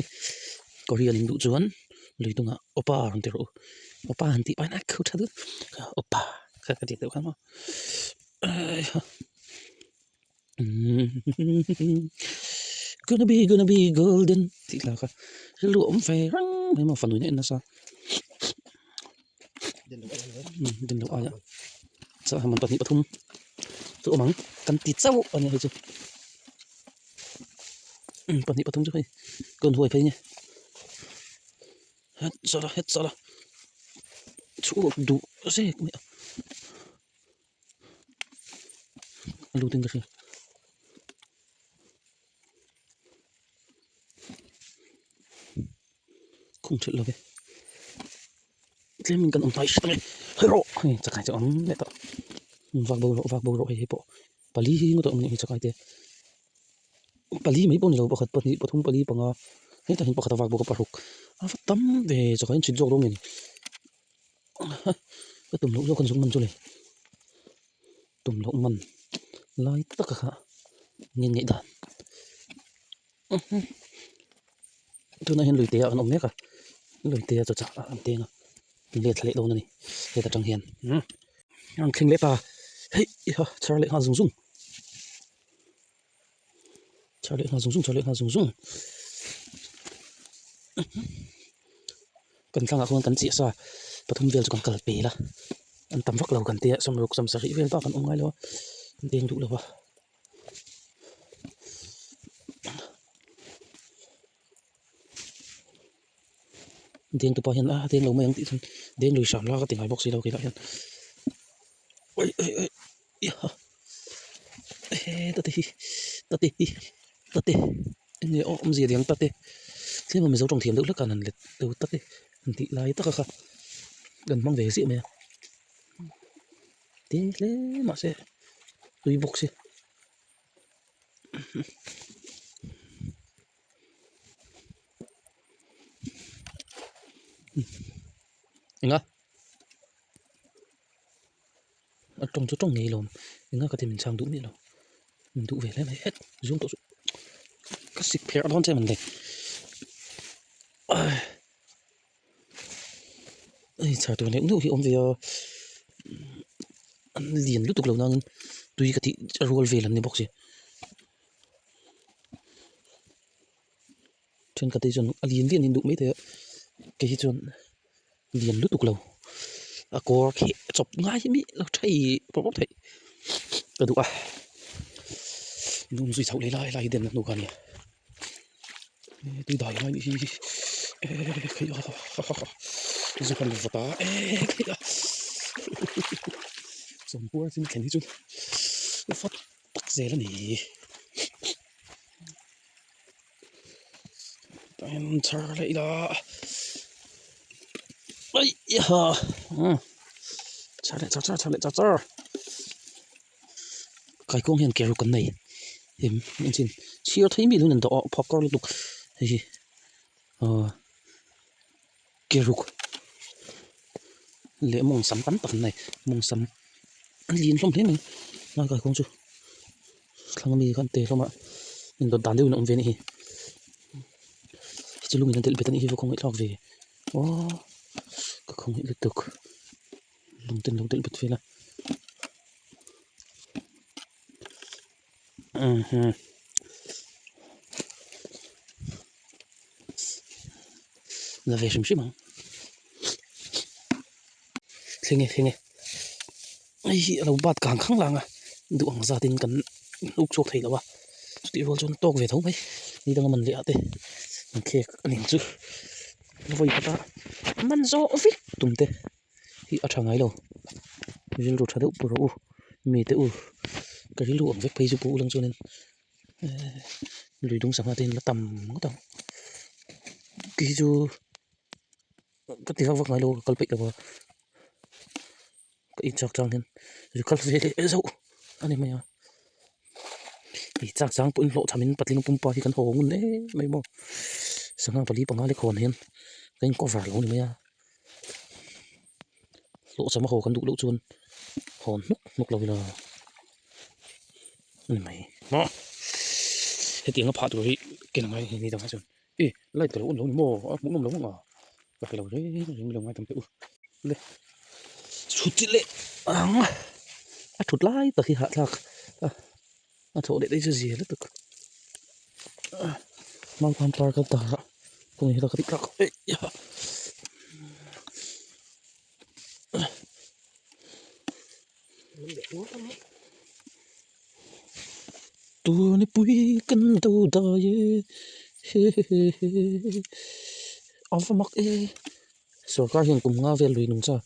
korean in duh chuan lui dungah awpa rawn ti rawh u awpa han tih pahin a khuh tha deuh awpa kha ka tih deuh kha maw gonna be gonna be golden tih hla kha rilru a awm ve reng mai maw fanu in a en nasa. Din loh aia chuan hmun pahnih pathum chu awm ang kan ti chauh a nia hei chu pahnih pathum chu hei ka rawn huai phei nge het sawla het sawla chhuak duh zek mai a a lut in ka hria. Khung ṭhelh lo ve tlemin kan awm hnai hret a ni hei rawh hei chakai chu a awm leh tawh vak bo rawh vak bo rawh hei hei pawh pali hi ngawt a awm a nih hi chakai te pali mai pawh a ni lo pakhat pahnih pathum pali panga hetah hian pakhat a vak bawk a paruk a va tam ve chakai an chhit zawk dawn nge ni ka tum loh zawk an zuk man chu le tum loh man lai tak a kha nge ngaih dan. Tunah hian luite ah kan awm mek a luite a chawchah ah an teng a an let thla leh dawn a ni heta tang hian an thleng leh ta hei ha chhar leh nghal zung zung chhar leh nghal zung zung chhar leh nghal zung zung kan thlangah khuan kan chiah sa pathum vel chu kan kal pel a an tam vak lo kan tia sawmruk sawmsarih vel bak an awm ngai lo a an deng duh lo a. Deng tupa hian a deng lo mai ang tih chuan deng lui hram la ka ti ngai bawk si lo keimah hian oi oi oi iha he tate hi tate hi tate enge aw awmzia diang tate tlem a mizo tawng thiam deuh hlek khan han let deuh tate han tih lai taka kha kan hmang ve ziah mai a. Ding hle mahse tui bawk si A tawng chu tawng ngei lawm enga ka ti min chhang duh miah lo min duh ve hle mai het zum tawh suh ka sik pherh dawn che man le hei chhar tur neuh neuh hi a awm ve a an lian lutuk lo nangin tui ka tih a rual vel an ni bawk si thenkhat te chuan a lian lian in duh maithei a kei hi chuan lian lutuk lo a kawr khi chawp ngai hi miah lo thei pawp pawp theih ka duh a in awm zui chhoh leh lai lai hi den na hnu kha a nia tui dai ngai nih hi eh kei a zu han vawt a eh kei a sawmpuar chin thlen hi chu vawt tak zel a ni. Tah hian chhar leh ila aiha chhar leh char char chhar leh char char kaikuang hian ke ruk an nei em engchin chhiar thei mi lo in an dawh a phak kar lutuk hei hi ahh ke ruk leh mawng sam tam tak an nei mawng sam an lian hlawm hle mai lai kaikuang chu. Thlang ami khan te hlawm a indawt dan deuhin a awm ve anih hi chu lungin a delh bet anih hi va khawngaih thlak ve aw ka khawngaih lutuk lung ten lo delh bet vel a la ve hrim hrim ang thleng e thleng e hei hi a lo bat kang khang lang a duh ang zat in kan uk chhuak thei lo a chutih rual chuan tawk ve tho mai ni danga man leh ah te an khek a ning chu vawi khat a man zawh vek tum te hi a tha ngai lo rilru tha deuh pawh rawh u mi te u ka rilru ang vek phei chu pawh u lang chuan in lui dung sangha te in la tam ngawt ang kei chu. Ka ti vak vak ngai lo ka kal peih lo a ka inchak chang hian zu kal ve leh zauh a ni mai a i chak chang pawhin hlawh chhamin patling pumpa hi kan haw ngun em mai maw sangha pali panga lek hawn hian ka in cover lo a ni mai a hlawh chham a haw kan duh loh chuan hawn hnuk hnuk lo ila a ni mai maw hetiang a phah tur hi ken angai ni dangah chuan. E light ka lo on lo ni maw a hmuh nawm lo ang a ka hre lo reng reng lo ngai tam teh u le chhut chi leh ang a thut lai tak hi hahthlak a a thawh leh daih chu zia lutuk mautam park a dar a kawng hi ka tih tlak eih a. Tunipui kan do dai e he he he a va mak e sorkar hian kum nga vel lui nung cha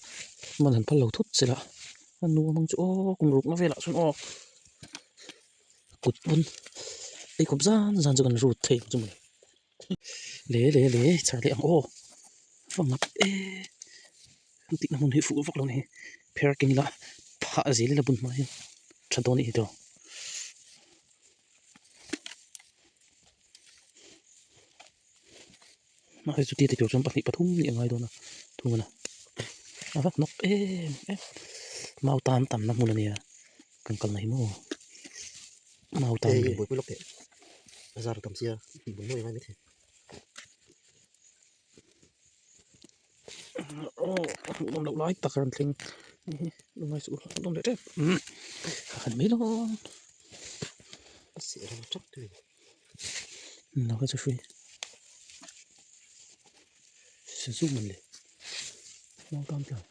man han phal lo thut che lah a nuam ang chu aw kum ruk na velah chuan aw kut pawn ei kawp zan zan chu kan rut thei ang chu mawle le le le chhar leh ang aw va mak e an tihna hmun hi fuh vak lo a ni pher keng ila phah zel ila bun hma hian tha dawn a ni tawh mahse chuti ti tur chuan pahnih pathum nih a ngai dawn a thung a a vak nawk em em mau tan tamna hmun a nia kan kalna hi maw mau tan aw a hmuh nawm loh lai tak a rawn thleng lungngai suh a nawm leh tep ka han mai dawn lo kha chu hrui sazu man le mau tam tlang.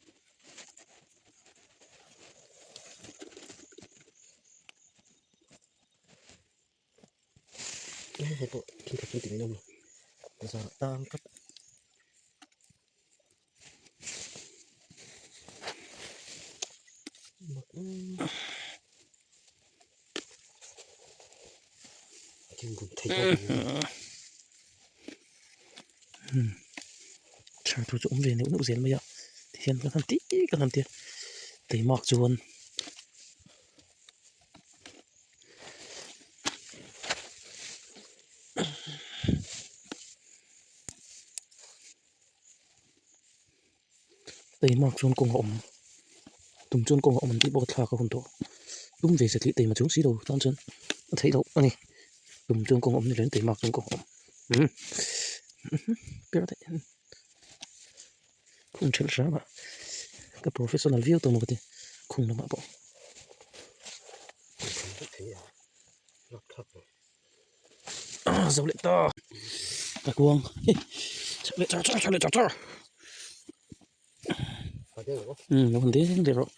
Hei pawh thil khat chu ti mai awm lo bazar tang tlat Chhar tur chu awm ve neuh neuh zel mai a tihian kan han tih kan han tia teimak chuan. Teimak chuan kawng a awm. Tum chuan kawng a awm an tih pawh ka thlak a hun tawh. Tum ve satliah taima chung si lo tan chuan a theih loh a ni. Tum chuan kawng a awm ni reng taima chuan kawng a awm. Umm ber daih a ni. Khung thelh hram a ka professional viau tawh maw ka ti khung lamah pawh. Zo leh ta ka kuang chhak leh char char chhak leh char char umm lo han deng leh rawh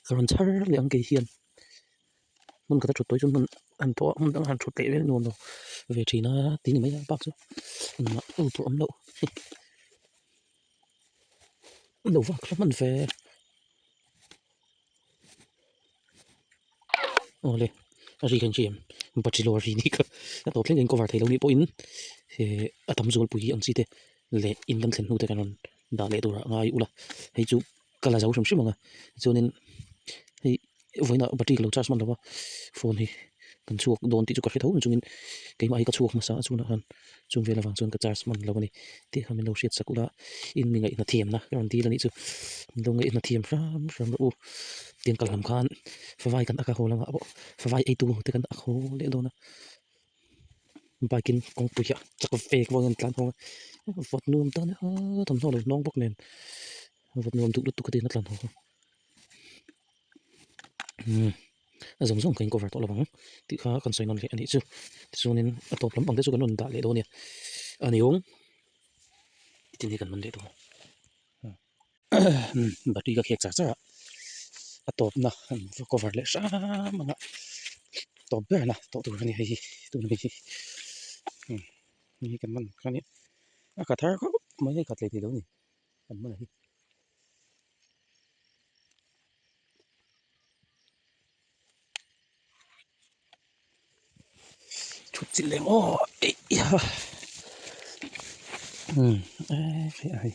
ka rawn chhar leh ang kei hian hmun khat a thut tawh hi chuan hmun han thawh a hmun dang han thut leh vel nuam lo ve thin a tih ni mai a bak chu engmah u tur awm loh lo vak hla hman ve. Awle a ri khan hriam bachilo a ri nih kha a tawp thleng in cover theilo nih pawhin eh a tam zualpui ang chi te leh in kan thlen hnu te kan rawn dah leh turah ngai ula hei chu ka la zo hrim hrim ang a chuanin hei vawiinah battery ka lo charge hman lo va phone hi kan chhuak dawn tih chu ka hre tho chungin keimah hi ka chhuak hmasa a chhunah khan chung vel avang chuan ka charge hman lo a ni tih kha min lo hriat sak ula in mi ngaihna thiamna ka rawn dil a nih chu min lo ngaihna thiam hram hram rawh u tin kal lam khan favai kan ak a haw lamah pawh favai eitu te kan ak haw leh dawn a bike in kawngpui ah chak vek vawin an tlan haw a vawt nuam tan a thawmhnaw lo hnawng bawk nen vawt nuam duh lutuk a tiin a tlan haw a umm a zawng zawng ka in cover tawh lo ang tih kha kan sawi nawn leh a nih chu tichuanin a tawp lampang te chu kan rawn dah leh dawn a nia a ni awng tin hi kan man leh dawn umm battery ka khek char char a a tawpna an cover leh hram ang a tawp ber na tawh tur a ni hei hi tuna mi hi umm hei hi kan man kha a nia a khat har khawp mai hei khat leh thei lo a ni kan man a hi. Thut chilh leh maw eih a umm hei a hei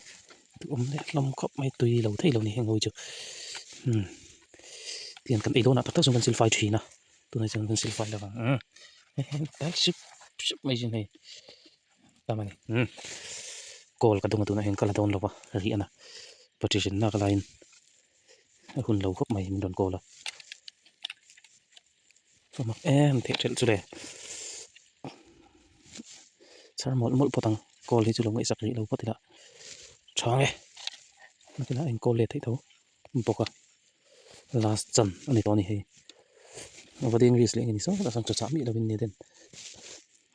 duhawm leh hlawm khawp mai tui lo thei lo ni heng ho hi chu umm tiang kan ei dawnah tak tak chuan kan silfai thin a tunah chuan kan silfai lo vang umm hei sup sup mai sin hei tam a ni umm call ka dawng a tunah hian ka la dawn lo va rih a na partition lak laiin a hun lo khawp mai min rawn call a a mak em theih thelh chu le chhar mawlh mawlh phawt ang call hi chu lo ngaihsak rih lo phawt ila tha ang e nakina in call let theih tho bawk a last chan a ni tawh a ni hei va ding risk leh nge ni sawn a chang chawchah miah lovin ni den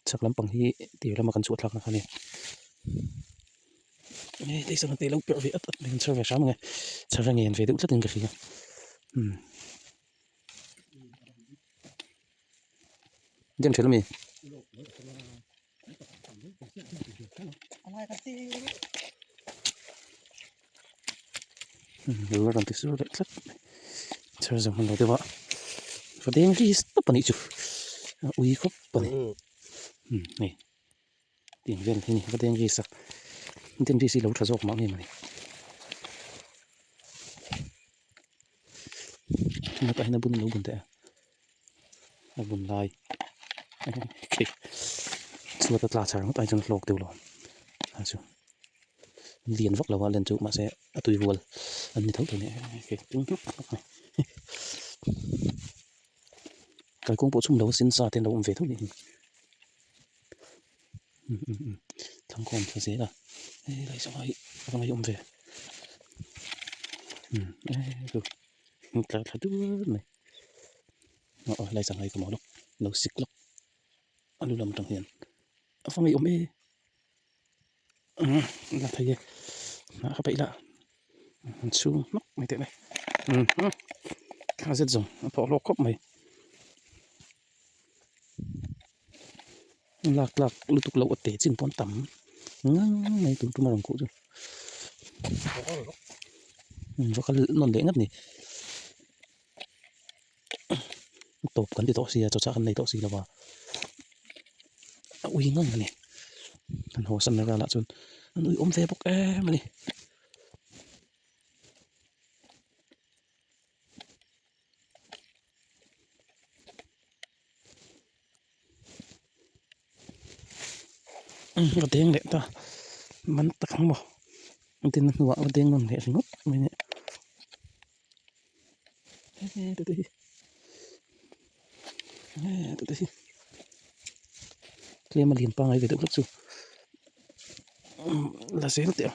chhak lampang hi tir lama kan chhuah thlak na kha a ni. Hei tei sangha te lo perh ve at at mai an chhar ve hram ang e chhar a ngen ve deuh tlat in ka hria umm den ṭhelh ami umm lo rawn ti sur leh tlat mai chhar zawng hman lo deuh a va deng ri stop a nih chu a ui khawp a ni umm hei. Tiang vel hi ni va deng ri sak den ri si lo tha zawk mah nge mawni tah hian a bun lo bun teh a a bun lai chhuat a tla char ngawt ai chuan hlawk deuh lo a chu lian vak lo a len chu mahse a tui rual an ni tho tho nia kalkawng pawh chhum lo a sin sa te an lo awm ve tho nih hi. Thangkhawm thla zel a hei lai sangha hi a va ngaihawm ve umm chu tlar thla dut mai aw aw helai sangha hi ka hmu lawk lo sik lawk a lu lam atang hian a va ngaihawm e umm la thei e hnah kha peih lah an chhung hnawk mai teh mai umm thla zet zawng a thawh hlawk khawp mai. Lak tlak lutuk loh a te chin pawn tam ngang mai tun tum a rawn khuh chu va kal nawn leh ngat ni tawp kan ti tawh sia chawchah kan nei tawh si lo va a ui ngang a ni an haw san na ralah chuan an ui awm ve bawk em a ni. Ka deng leh ta man tak ang maw tin a hnuah ka deng nawn leh ringawt mai a ni. Heta te hi heta te hi tlem a lian pangngai ve deuh hlek chu la zel teh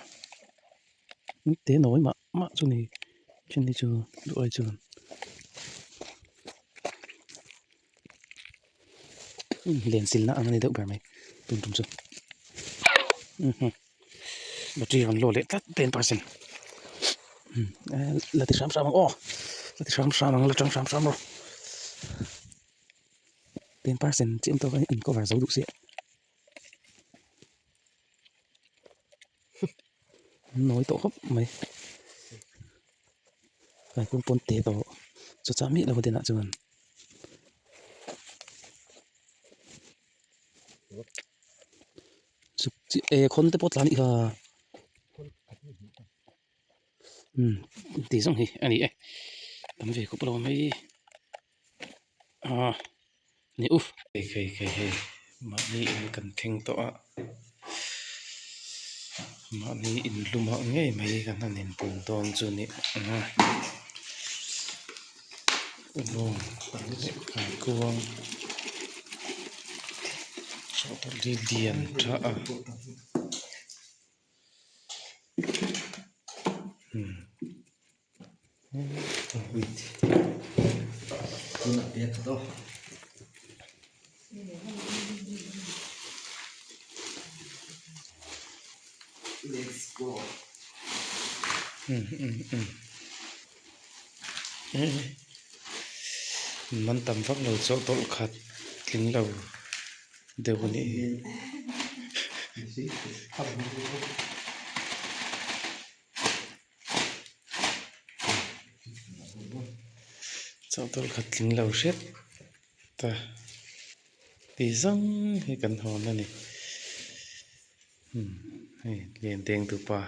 ang te nawi mah mah chu ni then hi chu duh ai chuan len silna ang a ni deuh ber mai tun tum chu battery rawn load leh tlat 10% la ti hram hram ang aw la ti hram hram ang la tang hram hram rawh 10% chiam tawk a in cover zo duh sia nawi tawh khawp mai kaikung pawn te tawh chu chah miah lo dinah chuan. Zuk chi eh khawn te pawh tlan anih kha umm tih zawng hi a ni e tam ve khawp lo mai ah ni u hei hei hei hei mahni in kan thleng tawh a mahni in hlumah ngei mai kan han inpun dawn chu a ni ang a bawng leh kaikuang. Li lian tha a Man tam vak lo chawhtawlh khat tling lo deuh a nih hi. Chawhtawlh khat tling lo hret ta tih zawng hi kan hawn a ni. Hei Liandeng tupa.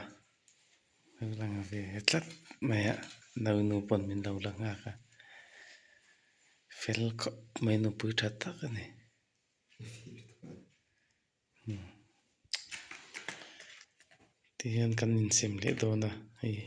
Lo lang ve tlat mai a no nu pawn min lo la nghak a fel khawp mai nupui tha tak a ni tihian kan insem leh dawn a hei.